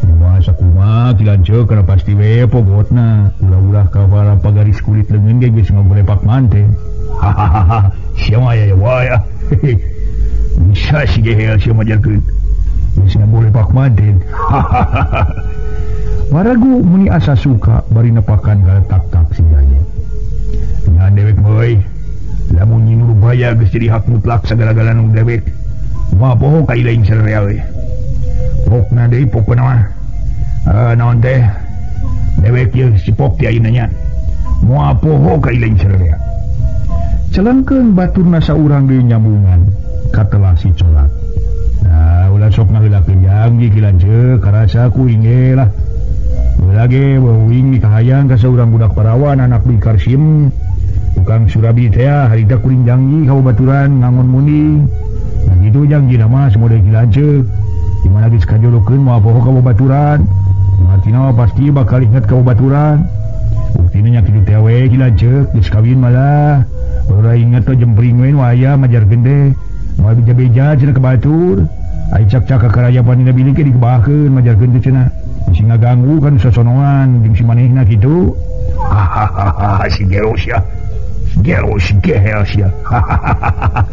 Kumaha kumaha dilanceuk kana pasti we pogotna. Ulah-ulah ka para pagaris kulit leungeun ge geus ngagolepak manten. Hahaha, sia mah aya wae. Bisa si gehel sia majarkeun. Geus ngagolepak manten. Hahaha. Waragu muni asa suka bari nepakan galetak-tak si gaya. Nya dewek mah euy. Lamun Nyi Nurbaya geus jadi hak mutlak sagala-galana nu dewek. Moal poho ka ilaing sararea euy. Pokna deui pokna mah. Naon teh? Dewek ieu si pok ti ayeuna nya. Moal poho ka ilaing sararea. Celengkeun baturna saurang deui nyambungan katelah si colat. Nah, ulah sok ngaheulakeun janji ki lanceuk karasa kuing ge lah. Ulah ge uing dikahayang ka saurang budak parawan anak Bi Karsim. Tukang surabi teh harita kuring janji ka baturan ngangon munding. Nah kitu janjina mah semode ki lanceuk. Di mana geus kajodohkeun moal poho ka babaturan. Martina pasti bakal inget ka babaturan. Buktina nya kitu teh we ki lanceuk geus kawin malah. Ora inget teh jempring we nu aya majarkeun teh. Moal beja-beja cenah ka batur. Ai cak-cak ka karayapan dina bilik ge dikebahkeun majarkeun teh cenah. Bisi ngaganggu kan sosonoan jeung si manehna kitu. Hahaha si gelo sia. Gelo si gehel sia. Hahaha.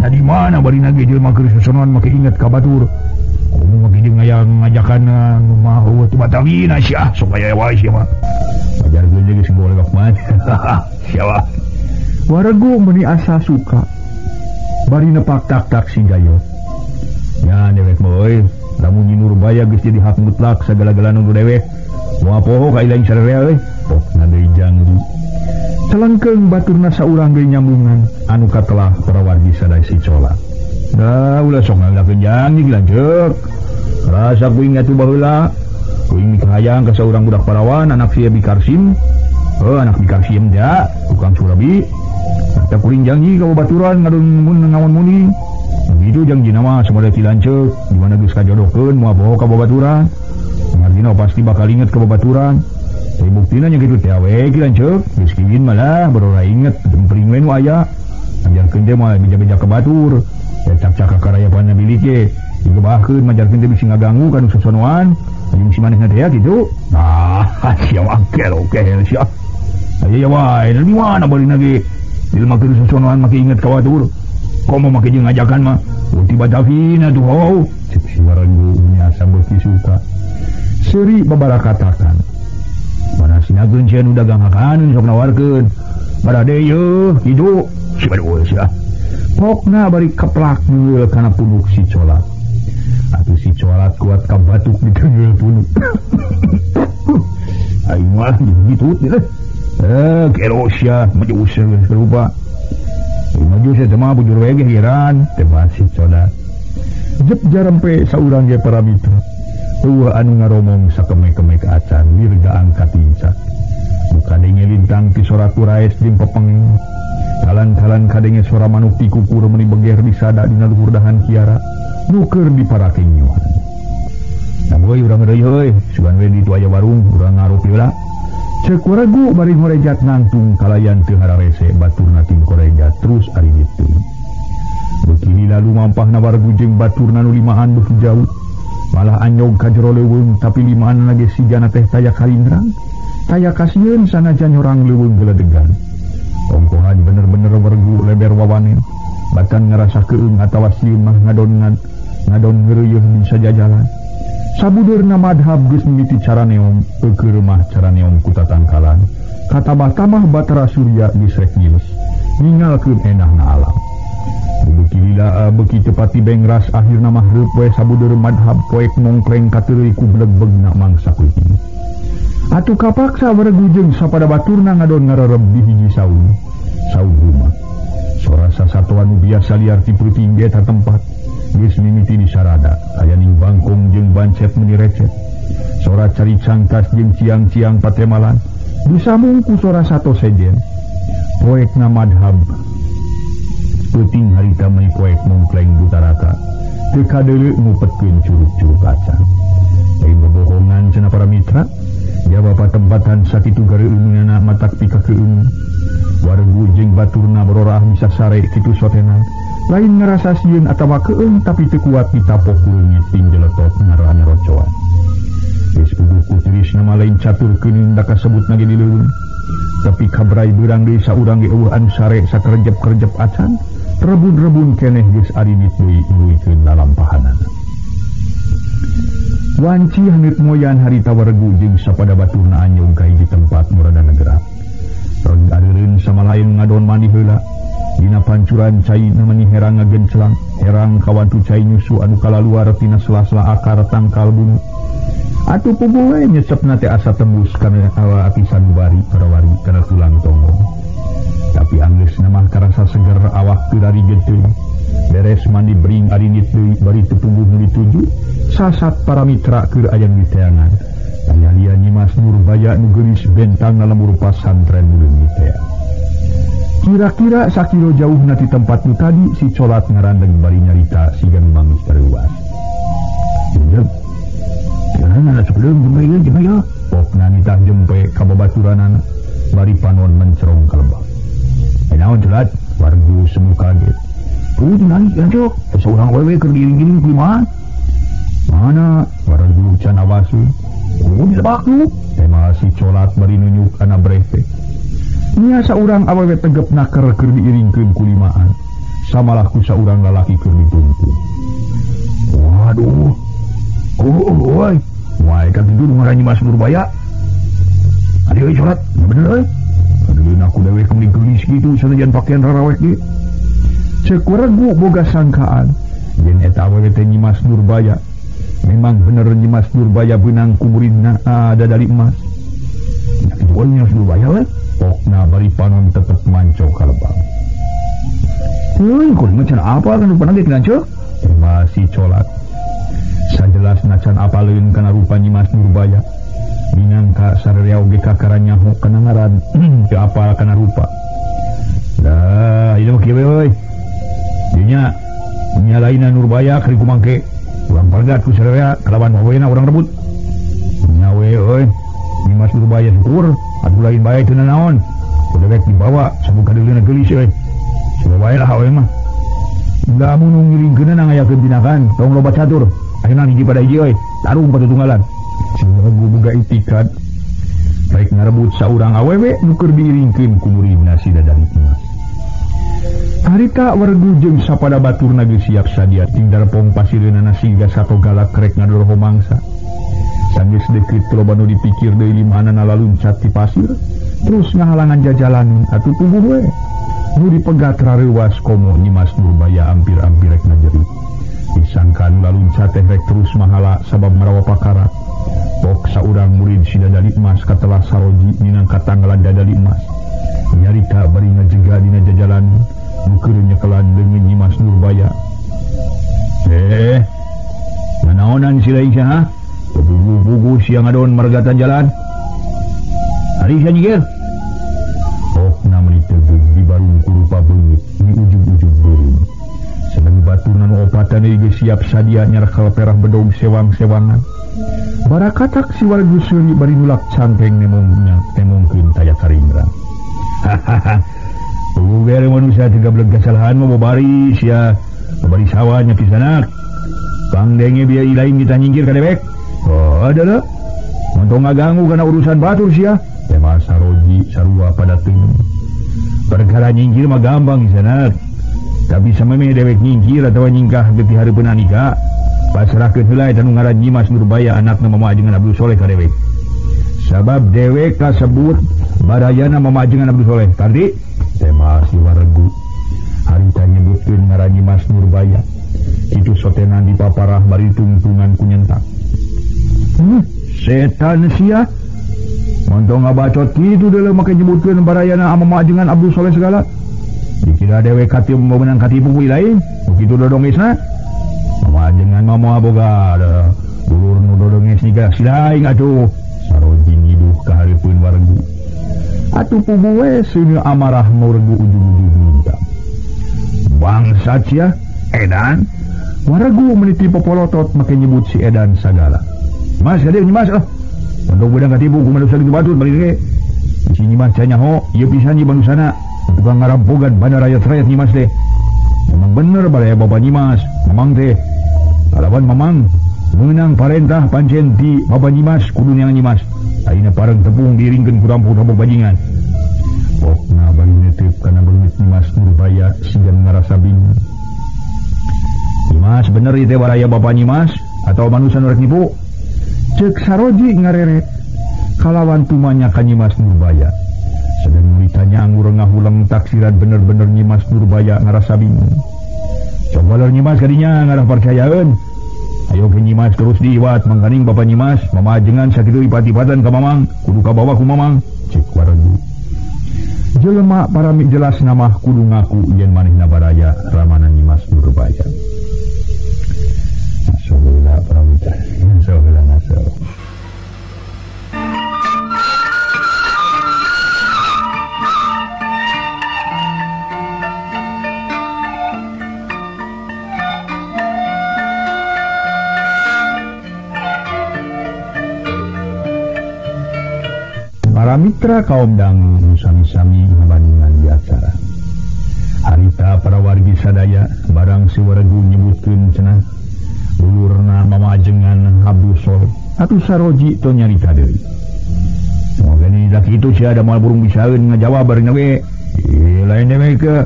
Nah di mana bari na ge jelema keur sosonoan make inget ka batur. Komo mah jeung ngajakan nu mah eueuh teu batawina sia sok aya wae sia mah. Majarkeun geus golewak mah. Sia mah. Waregu meuni asa suka. Bari nepak tak-tak si gayot. Nya dewek mah euy, lamun Nyi Nurbaya geus jadi hak mutlak sagala-galana nu dewek. Moal poho ka ilaing sararea euy. Pokna deui janji. Celengkeung baturna saurang deui nyambungan anu katelah parawargi sadaya si colat. Dah ulah sok ngalakeun janji lanceuk. Rasa kuing atuh baheula. Kuing mikahayang ka saurang budak parawan anak si Bi Karsim. Heuh anak Bi Karsim ja, tukang surabi. Tah kuring janji ka babaturan ngadon mun ngawan muni. Begitu janjina mah samoda ti lanceuk, di mana geus kajodohkeun moal poho ka babaturan. Martina pasti bakal inget ka babaturan. Tapi buktina nya kitu teh we ki lanceuk, geus kawin malah barora inget jempring we nu aya. Ajarkeun teh moal beja-beja ka batur. Cak-cak ka karayapan bilik ge digebahkeun majarkeun teh bisi ngaganggu ka nu sosonoan jeung si manehna teh kitu. Nah, sia mah gelo gehel sia. Aya wae, di mana barina ge jelema keur sosonoan make inget ka batur. Komo make jeung ngajakan mah uti batavina tuh hau. Cek si waranggu nya beuki suka. Seuri babarakatakan. Mana sinageun sia nu dagang hakaneun sok nawarkeun. Barade yeuh kitu. Si baduh sia. Pokna bari keplak ngeul kana punuk si colat. Atuh si colat kuat kabatuk diteunggeul punuk. Aing mah gitu teh. Gelo sia maju useur geus rupa. Maju sia teh mah bujur we ge heran teh si colat. Jep jarempe saurang ge para mitra. Eueuh anu ngaromong sakemek-kemek acan wirga angkat tincak. Muka denge lintang ti sora kuraes jeung pepeng. Kalan-kalan kadenge sora manuk ti kukur meuni beger disada dina luhur dahan kiara nu keur diparake nyuhan. Nah boy urang deui heuy, sugan we ditu aya warung urang ngarupi heula. Ceuk waregu bari ngorejat nangtung kalayan teu hararese baturna ting korejat terus ari ditu. Beuki lila lumampahna waregu jeung baturna nu limaan beuki jauh. Malah anyog ka jero leuweung tapi limaan ge sigana teh taya kalindrang. Taya kasieun sanajan nyorang leuweung geledegan. Ongkohan bener-bener waregu leber wawanen. Bahkan ngarasa keung atawa sieun mah ngadon ngeureuyeun di sajajalan. Sabudeurna madhab geus mimiti caraneom eukeur mah caraneom ku tatangkalan. Katabah-tamah Batara Surya geus rek ngiles ningalkeun endahna alam. Beuki lila beuki teu pati bengras akhirna mah reup we sabudeur madhab poek mongkleng kateureuy ku blegbegna mangsa peuting. Atuh kapaksa waregu jeung sapada baturna ngadon ngarereb di hiji saung. Saung rumah. Sora sasatoan nu biasa liar ti peuting ge tempat. Geus mimiti disarada, aya ning bangkong jeung bancet meuni recet. Sora cari cangkas jeung ciang-ciang patemalan, disambung ku sora sato sejen. Poekna madhab peuting harita meuni poek mongkleng butaraka. Teu kadeuleu ngupetkeun curug-curug acan. Lain bobohongan cenah para mitra, jaba patempatan sakitu gareueunana matak pikakeun. Waregu jeung baturna berorah bisa sare kitu sotenan. Lain ngerasa sieun atawa keung tapi teu kuat ditapok leungit ting jeletot ngarana rocoan. Geus puguh ku tirisna mah lain catur keuning da kasebutna ge di leuweung. Tapi kabrai beurang deui saurang ge eueuh anu sare sakerjep-kerjep acan, rebun-rebun keneh geus arinit deui nuluykeun lalampahanana. Wanci haneut moyan harita waregu jeung sapada baturna anyog ka hiji tempat nu rada negerak. Reg areureun samalain ngadon mandi heula. Dina pancuran cai namanya herang ngagencelang, herang kawantu cai nyusu anu kalaluar tina sela-sela akar tangkal bumi. Atuh puguh we nyesepna teh asa tembus kana awa atisan bari parawari kana tulang tonggong. Tapi anggeusna mah karasa seger awak teu rarigeut teuing. Beres mandi bering arinit deui bari teu puguh nu dituju, sasat para mitra keur aya nu diteangan. Aya lian Nyimas Nurbaya nu geulis bentang lembur pasantren nu leungit teh. Kira-kira sakilo jauh nati tempat nu tadi si colat ngarandeng bari nyarita siga nu manggih tareuas. Jeung jangan sebelum jempe ieu jempe ieu. Pokna nitah jempe ka babaturanana bari panon mencerong ka lebak. Eh naon colat? Wargu semu kaget. Tuh nangis jancuk, seorang wewe keur diiring-iring ku limaan. Mana? Wargu can awasu. Oh di lebak nu. Tema si colat bari nunjuk kana breh teh. Nya saurang awewe tegep naker keur diiringkeun ku limaan. Samalah ku saurang lalaki keur dituntun. Waduh. Oh, oi. Wae kan tidur ngaran Nyimas Nurbaya. Adi euy colat, bener euy. Kadeuleuh aku dewe kemening geulis kitu sanajan pakaian rarawek ge. Ceuk waregu boga sangkaan yen eta awewe teh Nyimas Nurbaya. Memang bener Nyimas Nurbaya beunang ku muridna dadali emas. Nya kitu euy Nyimas Nurbaya we. Pokna bari panon tetep manco ka lebang. Heuy, kuring mah can apa kan rupana ge lanceuk? Tema si colat. Sajelas nacan apaleun kana rupa Nyimas Nurbaya. Minangka sararea oge kakara nyaho kana ngaran teu apal kana rupa. Dah, ieu mah kieu we euy. Dinya nyalaina Nurbaya keur kumangke. Urang pargat ku sararea kalawan wawena urang rebut. Nya we euy. Nyimas Nurbaya syukur. Atuh lain bae teu nanaon. Ku dewek dibawa sabu kadeuleuna geulis euy. Coba bae lah we mah. Lamun nu ngiringkeunna ngayakeun tinakan, tong loba catur. Ayeuna hiji pada hiji euy, tarung patutunggalan. Si waregu boga itikad rek ngarebut saurang awewe nu keur diiringkeun ku muridna si Dadali emas. Harita waregu jeung sapada baturna geus siap sadia ting darpong pasireunana siga sato galak rek ngadoroho mangsa. Sanggeus deukeut loba nu dipikir deui limaanana laluncat ti pasir, terus ngahalangan jajalan atuh puguh we. Nu dipegat rareuwas komo Nyimas Nurbaya ampir-ampir rek ngajerit. Disangka nu laluncat teh rek terus mahala sabab marawa pakara. Pok saurang murid si Dadali emas katelah saroji minangka tanggalan Dadali emas. Nyarita bari ngajega dina jajalan nu keur nyekelan leungeun Nyimas Nurbaya. Nanaonan si lain saha? Bugu-bugu siang ngadon margatan jalan. Ari sia nyigir. Pokna meuni tegeug di barung kurupa beungeut di ujung-ujung beureum. Seneng baturna nu opatan deui geus siap sadia nyarekal perah bedog sewang-sewangan. Barakatak si wargu seuri bari nulak cangkeng nemong nembongkeun taya karingrang. Hahaha. Puguh manusia tiga beleg kesalahan mah bari sia bari sawahnya pisanak. Pangdenge bieu lain kita nyingkir ka dewek. Oh, adalah. Montong ngaganggu kana urusan batur sia. Tema Saroji sarua pada teuing. Perkara nyingkir mah gampang sanak. Tapi sameme dewek nyingkir atawa nyingkah getih hareupeun anika, pasrahkeun heula eta nu ngaran Nyimas Nurbaya anakna Mama Ajengan Abdul Soleh ka dewek. Sabab dewek kasebut barayana Mama Ajengan Abdul Soleh. Tadi tema si waregu harita nyebutkeun ngaran Nyimas Nurbaya. Kitu sotenan dipaparah bari tungtungan ku nyentak. Setan sia. Montong ngabacot kitu deuleu make nyebutkeun barayana Mama Ajengan Abdul Soleh segala. Dikira dewek katipu mau menang katipu ku lain, begitu dodongesna. Mama Ajengan mah moal boga dulur nu dodonges niga si lain atuh. Saroji ngiduh ka hareupeun waregu. Atuh puguh we seuneu amarah waregu ujung-ujung minta. Bangsat sia, edan. Waregu meniti popolotot make nyebut si edan sagala. Mas ka dieu Nyimas ah. Montong beudang katipu ku manusia kitu batur balik ge. Si Nyimas cenyaho ieu pisan ieu manusana. Tukang ngarampogan bandar rakyat-rakyat Nyimas teh. Memang bener baraya Bapak Nyimas, Mamang teh. Kalawan Mamang meunang parentah pancen ti Bapak Nyimas kudu neangan Nyimas. Ayeuna pareng tepung diiringkeun ku rampok-rampok bajingan. Pokna bari netep kana beungeut Nyimas Nurbaya siga ngarasa bingung. Nyimas bener ieu teh baraya Bapak Nyimas atau manusia nu rek nipu? Ceuk Saroji ngareret kalawan tumanya ka Nyimas Nurbaya. Sedang ditanya anggur ngahuleng taksiran bener-bener Nyimas Nurbaya ngarasa bingung. Coba leur Nyimas kadinya ngarah percayaeun. Ayo ke Nyimas terus diiwat mangkaning Bapak Nyimas, Mama Ajengan sakitu ipat-ipatan ka Mamang, kudu kabawa ku Mamang. Cek waregu. Jelema parami jelas namah kudu ngaku yen manehna baraya ramana Nyimas Nurbaya. Ngaso heula paramita. Ngaso heula ngaso. Para mitra kaum dangu sami-sami ngabandungan di acara. Harita para wargi sadaya barang si waregu nyebutkeun cenah dulurna Mama Ajengan Abdul Soleh atuh Saroji teu nyarita deui. Moga ni laki itu sia da moal burung bisaeun ngajawab bareng we. Lain dewek ke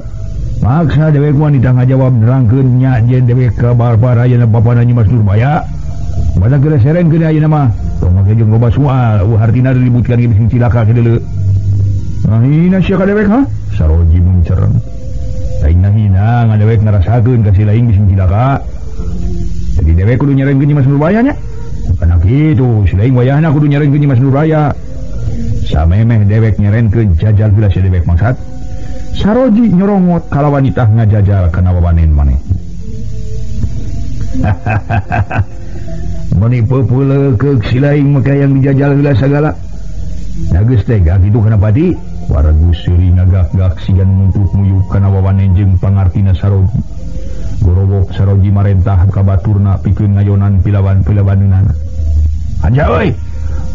maksa dewek wanita ngajawab nerangkeun nya jen dewek ka barbar ayeuna bapana Nyimas Nurbaya. Badak geus sereng keun ayeuna mah. Tong make jeung loba soal, eueuh hartina diributkan ge bisi cilaka ke deuleu. Nah hina sia ka dewek ha? Saroji muncereng. Lain hina ngadewek ngarasakeun ka si lain bisi cilaka. Jadi dewek kudu nyerengkeun Nyimas Nurbaya nya. Kana kitu, si lain wayahna kudu nyerengkeun Nyimas Nurbaya. Samemeh dewek nyerenkeun jajal heula si dewek maksad. Saroji nyorongot kalawan itah ngajajal kana wawanen maneh. Hahaha. Meni peupeuleukeuk si lain maka yang dijajal heula sagala. Da geus teh kitu kana pati, waregu seuri ngagak-gak siga nuntut muyup kana wawanen jeung pangartina Saroji. Gorowok Saroji marentah ka baturna pikeun ngayonan pilawan-pilawaneunana. Anja euy.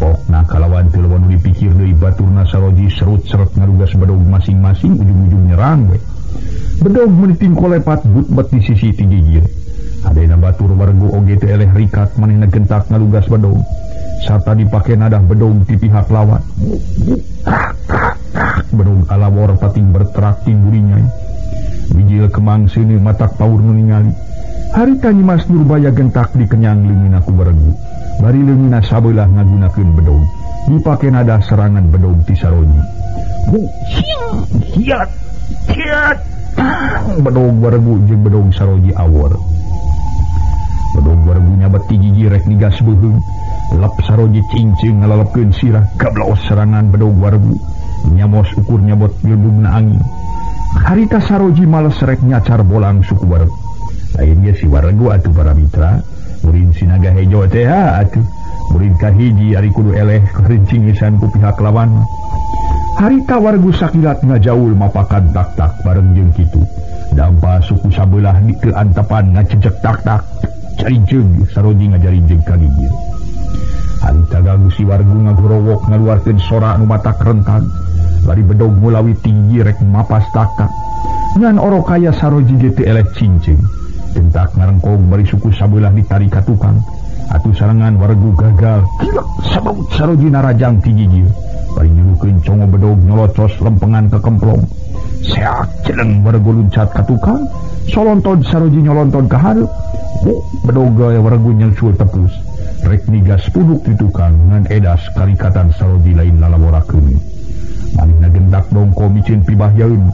Pokna kalawan pilawan nu dipikir deui baturna Saroji serut-serut ngarugas bedog masing-masing ujung-ujung nyerang we. Bedog meuni tingkolepat but-bet di sisi ti gigir. Adena batur waregu oge teu eleh rikat manehna gentak ngalugas bedog sarta dipake nadah bedog ti pihak lawan. Bedog alawor pating berterak timburinya. Bijil kemang seuneu matak paur nu ningali. Harita Nyimas Nurbaya gentak dikenyang leungeunna ku waregu. Bari leungeunna sabeulah ngagunakeun bedog. Dipake nadah serangan bedog ti Saroji. Hiat hiat bedog waregu jeung bedog Saroji awor. Bedog waregu nyabat ti gigi rek nigas beuheung. Lep Saroji cincing ngalalepkeun sirah gablos serangan bedog waregu. Nyamos ukur nyabot bilbungna angin. Harita Saroji males rek nyacar bolang suku waregu. Lain ge si waregu atuh para mitra. Murid sinaga hejo teh atuh. Murid kahiji ari kudu eleh karincingisan ku pihak lawan. Harita waregu sakilat ngajaul mapakan tak-tak bareng jeung kitu. Dampa suku sabelah di keantapan ngacecek tak-tak. Jarinjeung Saroji ngajarinjeung ka gigir. Harita gagu si wargu ngagorowok ngaluarkeun sora anu matak rentag. Bari bedog mulawi tinggi rek mapas takak. Ngan orok kaya Saroji ge teu eleh cincing. Gentak ngarengkong bari suku sabelah ditarik ka tukang. Atuh sarengan wargu gagal. Gilek sabrut Saroji narajang ti gigir. Bari nyuruhkeun congo bedog nyolocos lempengan ke kemplong. Seak celeng wargu luncat ka tukang. Solontod Saroji nyolonton ka hareup. Bedog wargu nyelsul tepus. Rek nigas puduk di tukang ngan edas karikatan Saroji lain lalaborakeun. Manehna gentak dongko micin pibahyaeun.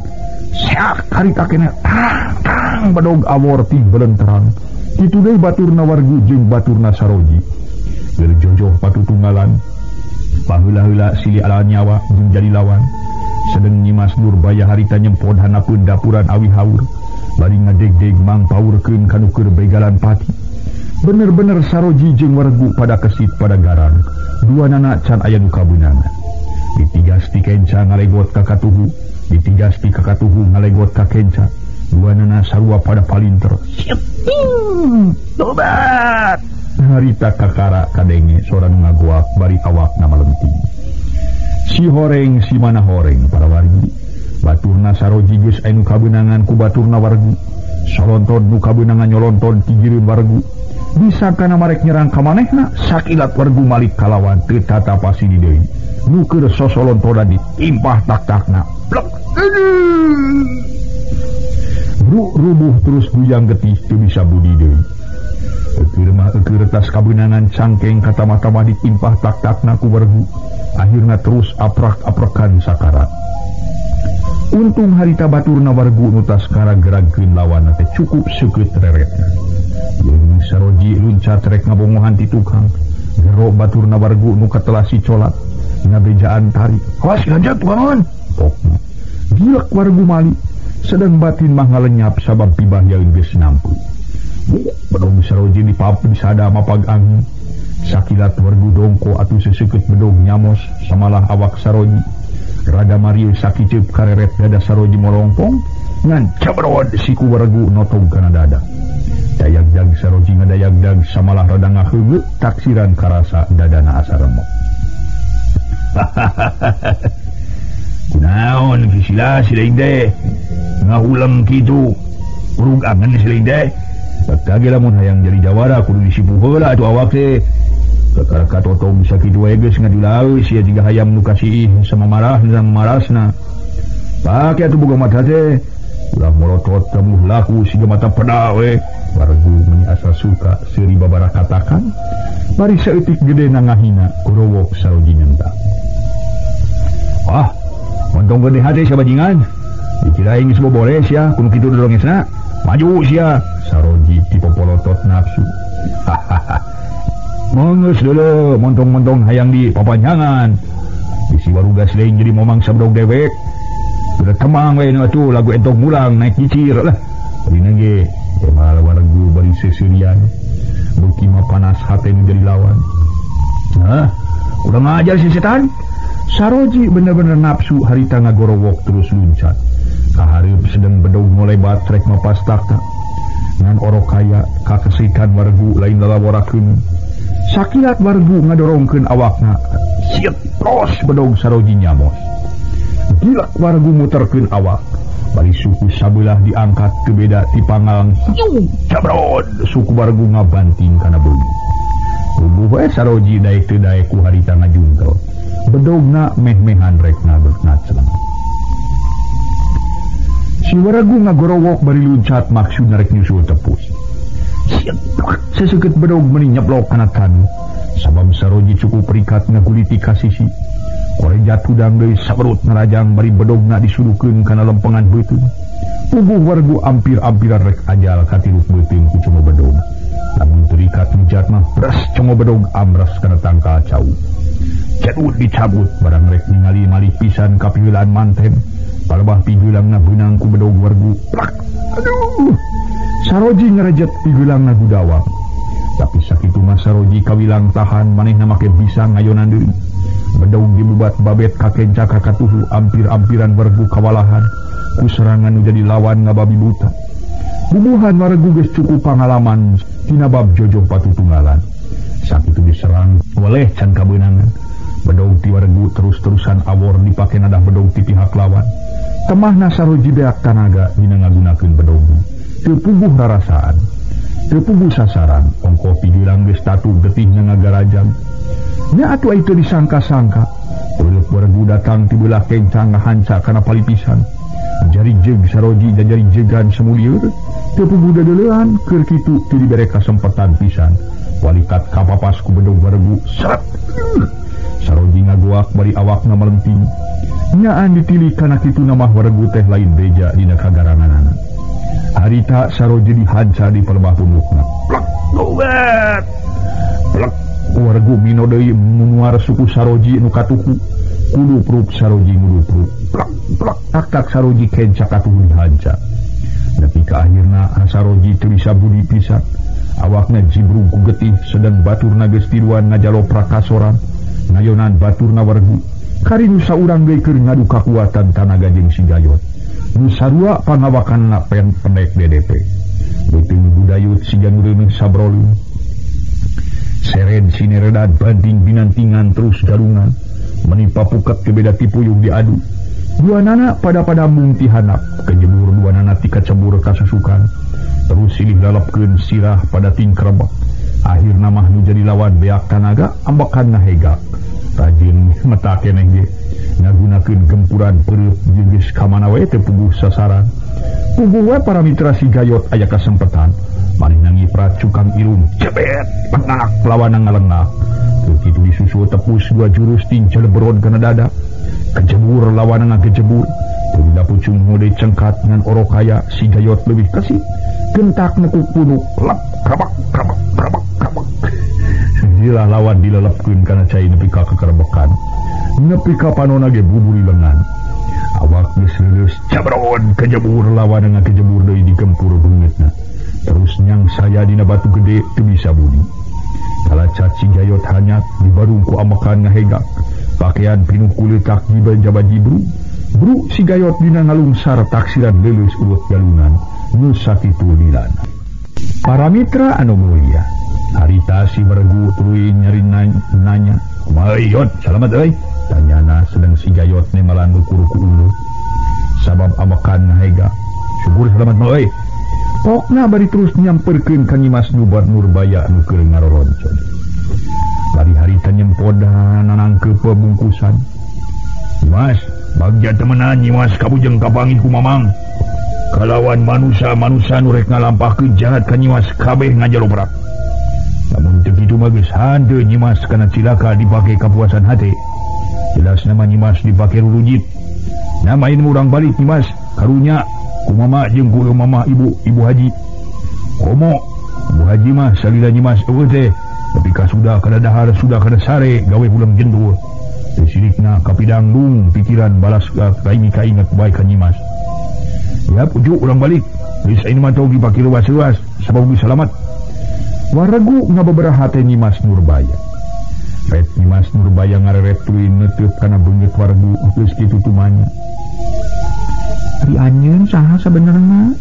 Seak karita keneh tang tang bedog awor ti belenterang. Kitu deui baturna wargu jeung baturna Saroji. Keur jojoh patutunggalan. Paheula-heula silih ala nyawa jeung jadi lawan. Sedeng Nyimas Nurbaya harita nyempod hanapeun dapuran awi haur. Bari ngadegdeg mangpaurkeun kanu keur begalan pati. Bener-bener Saroji jeung wargu pada kesit pada garang. Dua nana can aya nu kabeunangan. Ditigas ti kenca ngalegot ka katuhu, ditigas ti ka katuhu ngalegot ka kenca. Dua nana sarua pada palinter. Tobat. Harita kakara kadenge sora nu ngagoak bari awakna malenting. Si horeng si mana horeng para wargi. Baturna Saroji geus aya nu kabeunangan ku baturna wargu. Solonton nu kabeunangan nyolonton ti jireun wargu. Bisa kana marek nyerang ka manehna sakilat wargu malik kalawan teu tatapasi di deui. Nu keur sosolontonan ditimpah tak-takna. Plek. Rubuh terus guyang getih teu bisa budi deui. Eukeur mah eukeur tas kabeunangan cangkeng kata-mata ditimpah tak-takna ku wargu. Akhirna terus aprak-aprakan sakarat. Untung harita baturna wargu nu tas karageragkeun lawanna teh cukup seukeut reretna. Jeung Saroji luncat rek ngabongohan ti tukang. Gero baturna wargu nu katelah si colat ngabejaan tarik. Awas lanjut tuangan. Pokna. Gilek wargu mali. Sedang batin mah ngalenyap sabab pibahyaeun geus nampu. Bedog Saroji dipap disada mapag angin. Sakilat wargu dongko atuh seseukeut bedog nyamos samalah awak Saroji. Rada marieu sakiceup kareret dada Saroji molongpong ngan cabrod siku wargu notog kana dada. Dayagdag Saroji ngadayagdag samalah rada ngaheungeut taksiran karasa dadana asa remok. Kunaon kisila siling teh ngahuleng kitu urug angen siling teh. Bakal ge lamun hayang jadi jawara kudu disipu heula atuh awak teh. Kakara katotong sakitu wae geus ngadilaeus sia jiga hayam nu kasiih sama marah sama marasna. Pake atuh boga mata teh. Ulah morotot kamu laku siga mata peda we. Wargu meni asa suka seuri babara katakan. Bari saeutik gede na ngahina gorowok Saroji nyentak. Wah, montong gede hate sia bajingan. Dikirain geus bobore sia kudu kitu dodongesna. Maju sia. Saroji dipopolotot nafsu. Hahaha. Mengeus deuleu montong-montong hayang di papanjangan. Bisi warugas lain jadi momang sabdog dewek. Udah temang we nu atuh lagu entong mulang naik nyicir lah. Dina ge malah wargu bari seserian. Beuki mah panas hate nu jadi lawan. Hah, udah ngajar si setan. Saroji bener-bener nafsu harita ngagorowok terus luncat. Kahareup sedeng bedog molebat rek mapas takta. Ngan orok kaya kakesikan wargu lain lalaborakeun. Sakilat wargu ngadorongkeun awakna. Siet tos bedog Saroji nyamos. Gilak wargu muterkeun awak. Bari suku sabelah diangkat ke beda ti pangalang. Cabrod suku wargu ngabanting kana beuli. Tubuh we Saroji daek teu daek ku harita ngajungkel. Bedogna meh-mehan rek nabek-nacleng. Si wargu ngagorowok bari luncat maksudna rek nyusul tepus. Seseukeut bedog meuni nyeblok kana tanu. Sabab Saroji cukup rikat ngaguliti ka sisi. Korejat hudang deui saberut ngarajang bari bedogna disudukeun kana lempengan beuteung. Tubuh wargu ampir-ampiran rek ajal katiruk beuteung ku congo bedog. Lamun terikat mijat mah bres congo bedog amras kana tangkal cau. Jadut dicabut barang rek ningali malih pisan kapiheulaan manten. Palebah pigeulangna beunang ku bedog wargu. Plak. Aduh. Saroji ngarejet pigeulangna gudawang. Tapi sakitu mah Saroji kawilang tahan manehna make bisa ngayonan deui. Bedog dibubat babet ka kenca ka katuhu ampir-ampiran wargu kawalahan. Ku serangan nu jadi lawan ngababi buta. Bubuhan wargu geus cukup pangalaman tina bab jojoh patutunggalan. Sakitu diserang weleh can kabeunangan. Bedog ti waregu terus-terusan awor dipake nadah bedog ti pihak lawan. Temahna Saroji beak tanaga dina ngagunakeun bedogna. Teu puguh rarasaan, teu puguh sasaran, ongkoh pijulang geus tatu getihna ngagarajang. Nya atuh ai teu disangka-sangka, peureuk waregu datang ti beulah kencang ngahanca kana palipisan. Jari jeung Saroji dan jari jegan semulieur teu puguh dadeulean keur kitu teu dibere kasempatan pisan. Walikat kapapas ku bedog waregu seret. Saroji ngagoak bari awakna melenting. Nyaan ditili kana kitu namah waregu teh lain beja dina kagaranganana. Harita Saroji dihanca di palebah pundukna. Plek duet. Plek waregu mino deui munuar suku Saroji nu katuhu. Kudu pruk Saroji ngudu pruk. Plek plek tak tak Saroji kenca katuhu dihanca. Nepi ka akhirna Saroji teu bisa budi pisan. Awakna jibrung ku getih sedang baturna geus tiluan ngajaloprak kasoran. Ngayonan baturna waregu. Kari nu saurang deui keur ngadu kakuatan tanaga jeung si Gayot. Nu sarua pangawakanna pendek DDP. Beuteung budayut siga nu reuneuh sabrolin. Seren sineredan banting binantingan terus galungan. Menipa puket ke beda tipuyung diadu. Dua nana pada-pada mung ti handap. Kejebur dua nana ti kacebur kasusukan. Terus silih lalapkeun sirah pada tingkrebek. Akhirna mah nu jadi lawan beak tanaga ambekan ngahegak. Rajin meta keneh ge ngagunakeun gempuran peureup jeung geus ka mana we teu puguh sasaran. Puguh we para mitra si Gayot aya kasempetan. Manehna ngiprat cukang irung cebet pengak lawanna ngalengak. Teu kitu disusul tepus dua jurus ting celeberon kana dada. Kejebur lawanna ngagejebur. Teu pucung mode cengkat ngan orokaya si Gayot leuwih kasih. Gentak nekuk punuk lep krabak krabak krabak krabak. Jilah lawan dilelepkeun kana cai nepi ka kekerbekan. Nepi ka panona ge buburi lengan. Awak geus leuleus cabron kejebur lawan ngakejebur deui digempur beungeutna. Terus nyang saya dina batu gede teu bisa budi. Kalacat si Gayot hanyat dibarung ku amekan ngahegak. Pakaian pinuh kuletak dibanjaba jibru. Bru si Gayot dina ngalungsar taksiran leuleus urut galunan. Nu sakitu lilana. Para mitra anu mulia, harita si beregu tuluy nyari nanya, "Kumaha Yot, salamat euy?" Tanyana sedang si Gayot nemalan ruku-ruku ulu. Sabab amekan ngahega. Syukur salamat mah euy. Pokna bari terus nyamperkeun ka Nyimas Nubar Nurbaya nu keur ngaroroncon. Bari harita nyempodan nanangkeup bungkusan. "Nyimas, bagja temenan Nyimas kabujeng kapanggih ku Mamang. Kalawan manusia-manusia nu rek ngalampahkeun jahat ka Nyimas kabeh ngajalobrak. Lamun teu kitu mah geus hanteu Nyimas kana cilaka dipake kapuasan hate. Jelas nama Nyimas dipake rurujit. Namain urang balik Nyimas, karunya ku mama jeung ku mama ibu ibu haji. Komo ibu haji mah salila Nyimas eueuh teh, tapi ka sudah kada dahar sudah kada sare gawe pulang jendur. Teu sirikna kapidangdung pikiran balas ka kaimi kaingat bae ka Nyimas. Ya pujuk urang balik. Geus ayeuna mah tong dipake luas-luas sabab geus salamat." Waregu ngababaraha teh Nyimas Nurbaya. Ret Nyimas Nurbaya ngareret tuluy neuteup kana beungeut waregu geus kitu tumanya. "Ari anjeun saha sabenerna?"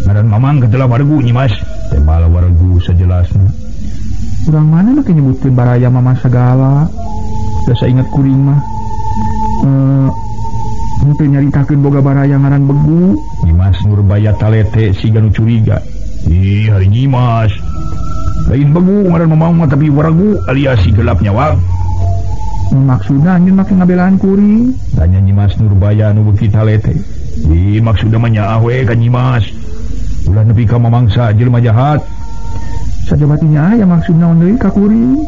"Ngaran Mamang ketela waregu Nyimas." Tembal waregu sajelasna. "Urang mana make nyebutkeun baraya mama sagala? Da sainget kuring mah henteu nyaritakeun boga baraya ngaran Begu." Nyimas Nurbaya talete siga nu curiga. "Ih, hari Nyimas. Lain Begu ngaran Mamang mah tapi waregu alias si gelap nyawa." "Maksudna anjeun make ngabelaan kuring?" tanya Nyimas Nurbaya nu beuki talete. "Ih, maksudna mah nyaah we ka Nyimas. Ulah nepi ka mamangsa jelema jahat." "Sajabati nyaah ya maksud naon deui ka kuring?"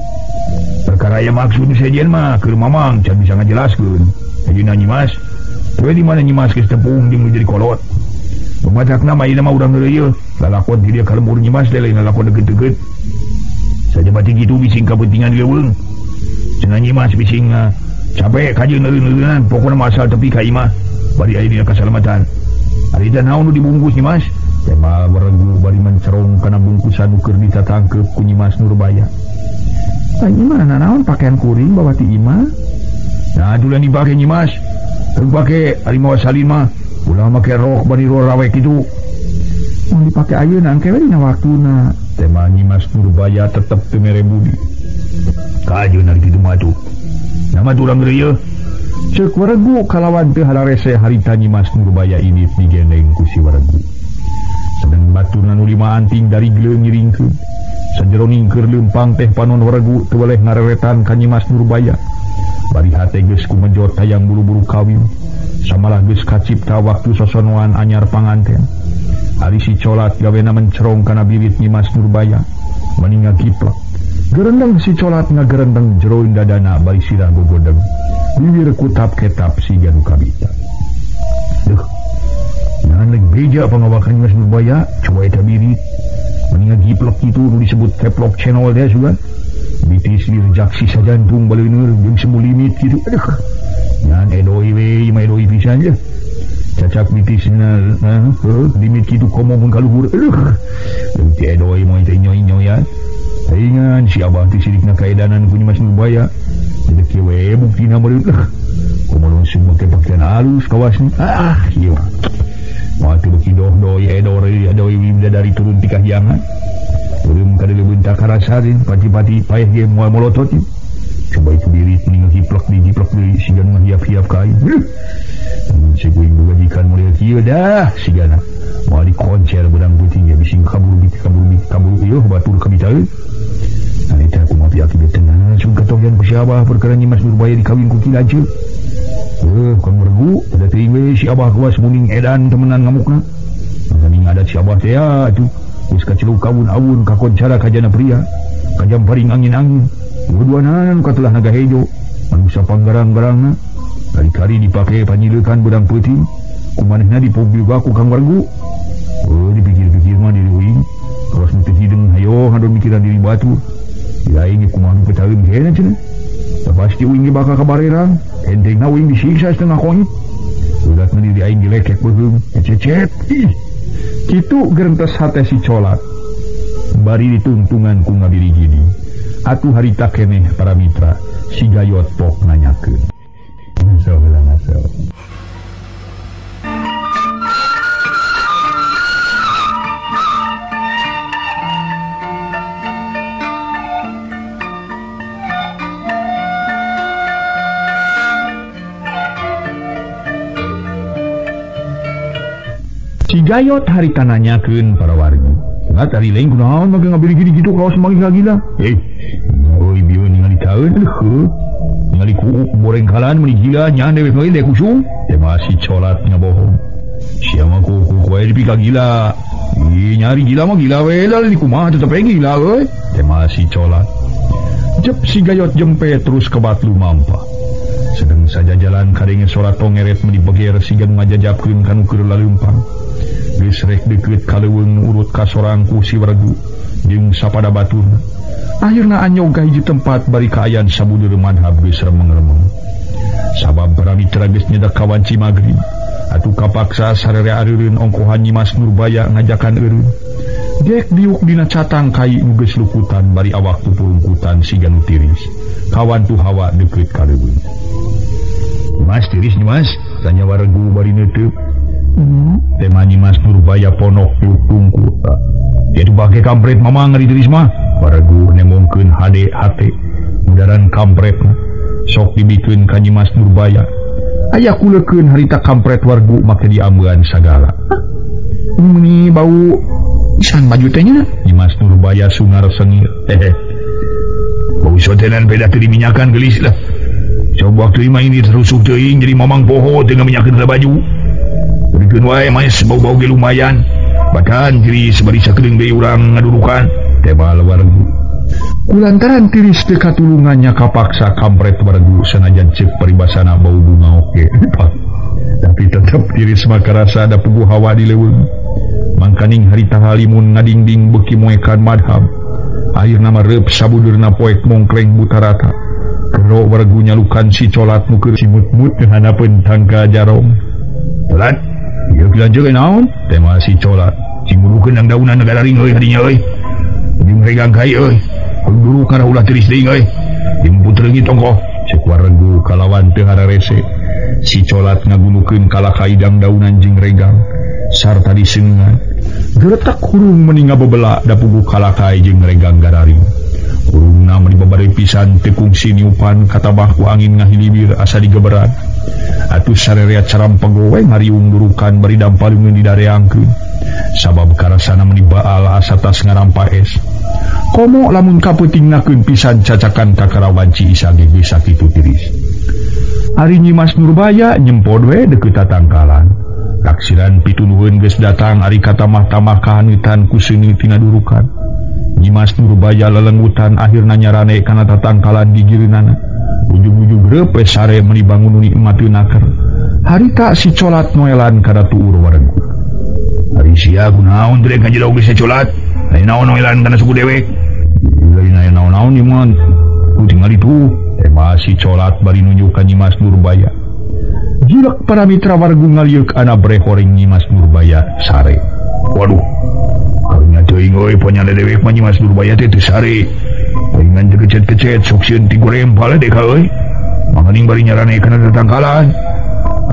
"Perkara aya maksud sejen mah keur Mamang can bisa ngajelaskeun. Ayeuna Nyimas, we di mana Nyimas geus tepung jeung nu jadi kolot. Pematakna mah ayeuna mah urang heureuy lalakon ti dieu ka lembur Nyimas teh lain lalakon deukeut-deukeut. Sajabati kitu bising kapentingan leuweung. Cenah Nyimas bising capek kajeun eureun-eureunnan pokona mah asal tepi ka imah bari aya dina kasalamatan. Ari teh naon nu dibungkus Nyimas?" Tembal waregu bari mencerong kana bungkusan nu keur ditatangkeup ku Nyimas Nurbaya. "Tah ieu mah naon pakaian kuring bawa ti imah?" "Nah, atuh dipake Nyimas. Teu pake ari mawa salin mah. Ulah make rok bari rawe kitu." "Mun dipake ayeuna engke we dina waktuna." Tema Nyimas Nurbaya tetep teu mere budi. Kajeun ari kitu mah atuh. Nama urang ieu. Ceuk Waregu kalawan teu hararese harita Nyimas Nurbaya ini digendeng ku si Waregu. Sedeng baturna nu lima anting dari gileu ngiringkeun. Sajeroning keur leumpang teh panon Waregu teu weleh ngareretan ka Nyimas Nurbaya. Bari hate geus kumejot hayang buru-buru kawin. Samalah geus kacipta waktu sosonoan anyar panganten. Ari si Colat gawena mencerong kana birit Nyimas Nurbaya. Mani ngagiplak. Gerendeng si Colat ngagerendeng jeroin dadana bari sirah gogodeng. Bibir kutap ketap siga nu kabita. Duh. Ngan leung beja pangawakan Nyimas Nurbaya, coba eta birit. Mani ngagiplak kitu nu disebut keplok channel teh sugan. Bitis direjak sisa jantung baleuneur jeung semu limit kitu. Aduh. Ngan edoi we, mah edoi pisan je. Cacak bitisna limit kitu komo mun ka luhur. Aduh. Jeung ti edoi moal teh nyoy-nyoyan. Teuingan si abah teh sirikna kaedanan ku Nyimas Nurbaya. Jadi kieu we buktina meureun lah. Komo langsung make pakaian halus kawasna. Ah, ieu. Moal teu beuki doh-doi edoi edoi bidadari turun ti kahyangan. Belum kada leunta karasarin pati-pati paeh ge moal molotot. Coba itu diri mending ngejiplak dijiplak deui siga nu ngahiap-hiap ka aing. Mun si kuing boga jikan model kieu dah sigana. Moal dikoncer beudang peuting ge bising kabur bit kabur bit kabur ieu batur kabitaeun. Nah eta kumaha pihak ieu teh langsung katogian ku si Abah perkara Nyimas Nurbaya dikawin ku Ki Lanceuk. Kang Waregu da teuing we si Abah kuas muning edan temenan ngamukna. Mangkaning adat si Abah teh atuh. Geus kaceluk kawun-awun kakoncara kajana pria, kajam paring angin-angin. Dua-duanan katelah naga hejo, manusia panggarang-garangna. Kali-kali dipake panyileukan beudang peuting, kumanehna dipogil baku Kang Waregu. Dipikir-pikir mah diri uing, kawas nu teu hideung hayo ngadon mikiran diri batur. Di aing ge kumaha nu ketaeun keneh cenah. Da pasti uing ge bakal kabarerang, entengna uing disiksa setengah konyit. Udatna diri aing dilekek beuheung, ececet. Ih. Kitu gerentes hate si Colat. Bari ditungtungan ku ngabiri gini. Atuh harita keneh para mitra si Gayot pok nanyakeun. Ngaso heula ngaso. Si Gayot harita nanyakeun para warga. Ngat ari lain kunaon make ngabiri gini kitu kawas manggih gila. Oi bieu ningali taeun heuh. Ningali kuuk borengkalan meuni gila nyan dewek we dek kusung. Teh mah si Colat ngabohong. Sia mah kuuk wae dipika gila. Ih nyari gila mah gila we lah di kumaha tetep we gila euy. Teh mah si Colat. Jep si Gayot jempe terus kebat lumampah. Sedeng saja jalan kadenge sora tongeret meuni beger siga nu ngajajapkeun ka nu keur laleumpang. Geus rek deukeut ka leuweung urut ka sorang ku si Waregu jeung sapada baturna. Akhirna anyog ka hiji tempat bari kaayaan sabudeur madhab geus remeng-remeng. Sabab para mitra geus nyedak ka wanci magrib. Atuh kapaksa sarere areureun ongkohan Nyimas Nurbaya ngajakan eureun. Dek diuk dina catang kai nu geus luputan bari awak pupurungkutan siga nu tiris. Kawan tu hawa deukeut ka leuweung. Mas tiris Nyimas, tanya Waregu bari neuteuk. Tema Nyimas Nurbaya ponok diuk tungku. Itu bake kampret mama ngari tiris mah. Waregu nemongkeun hade hate mudaran kampretna sok dibikeun ka Nyimas Nurbaya. Aya kulekeun harita kampret wargu make diambean sagala. Meuni bau isan baju teh nya. Nyimas Nurbaya sungar sengir. Bau sotenan beda teu diminyakan geulis lah. Coba waktu imah ini terusuk teuing jadi mamang poho teu ngaminyakeun baju. Beukeun wae maes bau-bau ge lumayan. Bahkan diri sebari sakedeung deui urang ngadudukan. Tebal wargu. Kulantaran tiris teu katulungannya kapaksa kampret wargu sanajan ceuk paribasana bau bunga oke. Tapi tetep tiris mah karasa da puguh hawa di leuweung. Mangkaning harita halimun ngadingding beuki moekan madhab. Akhirna mah reup sabudeurna poek mongkleng butarata. Kero wargu nyalukan si Colat nu keur simut-mut hanapeun tangka jarong. Colat, ieu kilanjeun naon? Tema si Colat. Cing burukeun dang daunan negararing euy hadinya euy. Jeung regang kai euy. Kudu kana ulah tiris deui euy. Jeung putreungit ongkoh. Ceuk waregu kalawan teu hararese. Si Colat ngagunukeun kalakai dang daunan jeung regang sarta diseungeungan. Geretak hurung meni ngabebela da puguh kalakai jeung regang gararing. Urungna meni babari pisan teu kungsi niupan katabah ku angin ngahilibir asa digeberan. Atuh sarerea carampego we ngariung durukan bari dampalungeun didareangkeun. Sabab karasana meni baal asa tas ngarampa es. Komo lamun kapeutingnakeun pisan cacakan ka Karawanci Isa ge geus sakitu tiris. Ari Nyi Mas Nurbaya nyempod we deukeut tatangkalan. Taksiran pituluheun geus datang ari katamah-tamah kahaneutan ku seuneu tina durukan. Nyi Mas Nurbaya lelenggutan akhirna nyarane kana tatangkalan gigireunana. Ujug-ujug reup we sare meuni bangun nu nikmateun naker. Harita si colat noelan kana tuur warengku. Ari sia kunaon teh ka jero geus colat? Lain naon noelan kana suku dewek. Lain aya naon-naon ieu mah. Ku tingali tuh. Masih colat bari nunjuk ka Nyi Mas Nurbaya. Jilek para mitra wargu ngalieuk ana brehoring Nyi Mas Nurbaya sare. Waduh. Karunya teuing euy panyana dewek mah Nyi Mas Nurbaya teh teu sare. Palingan teu kecet-kecet sok sieun ti gorempal deh ka euy. Mangkaning bari nyarane kana tatangkalan.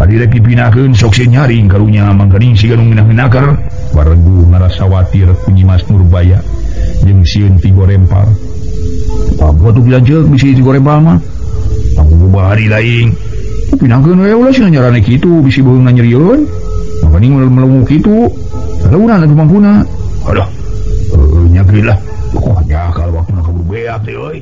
Ari rek dipinahkeun sok sieun nyaring karunya mangkaning siga nu ngeunah-ngeunah. Wargu ngarasa watir ku Nyi Mas Nurbaya jeung sieun ti gorempal. Pabuat tuh bilang bisi digoreng mah. Aku bahari lain. Pinangkeun we ulah cenah nyarane kitu bisi beuheung nyerieun. Makaning melungu kitu. Lalunan atuh mangkuna. Aduh. Nya lah. Pokoknya kalau waktu nak kabur beak teh euy.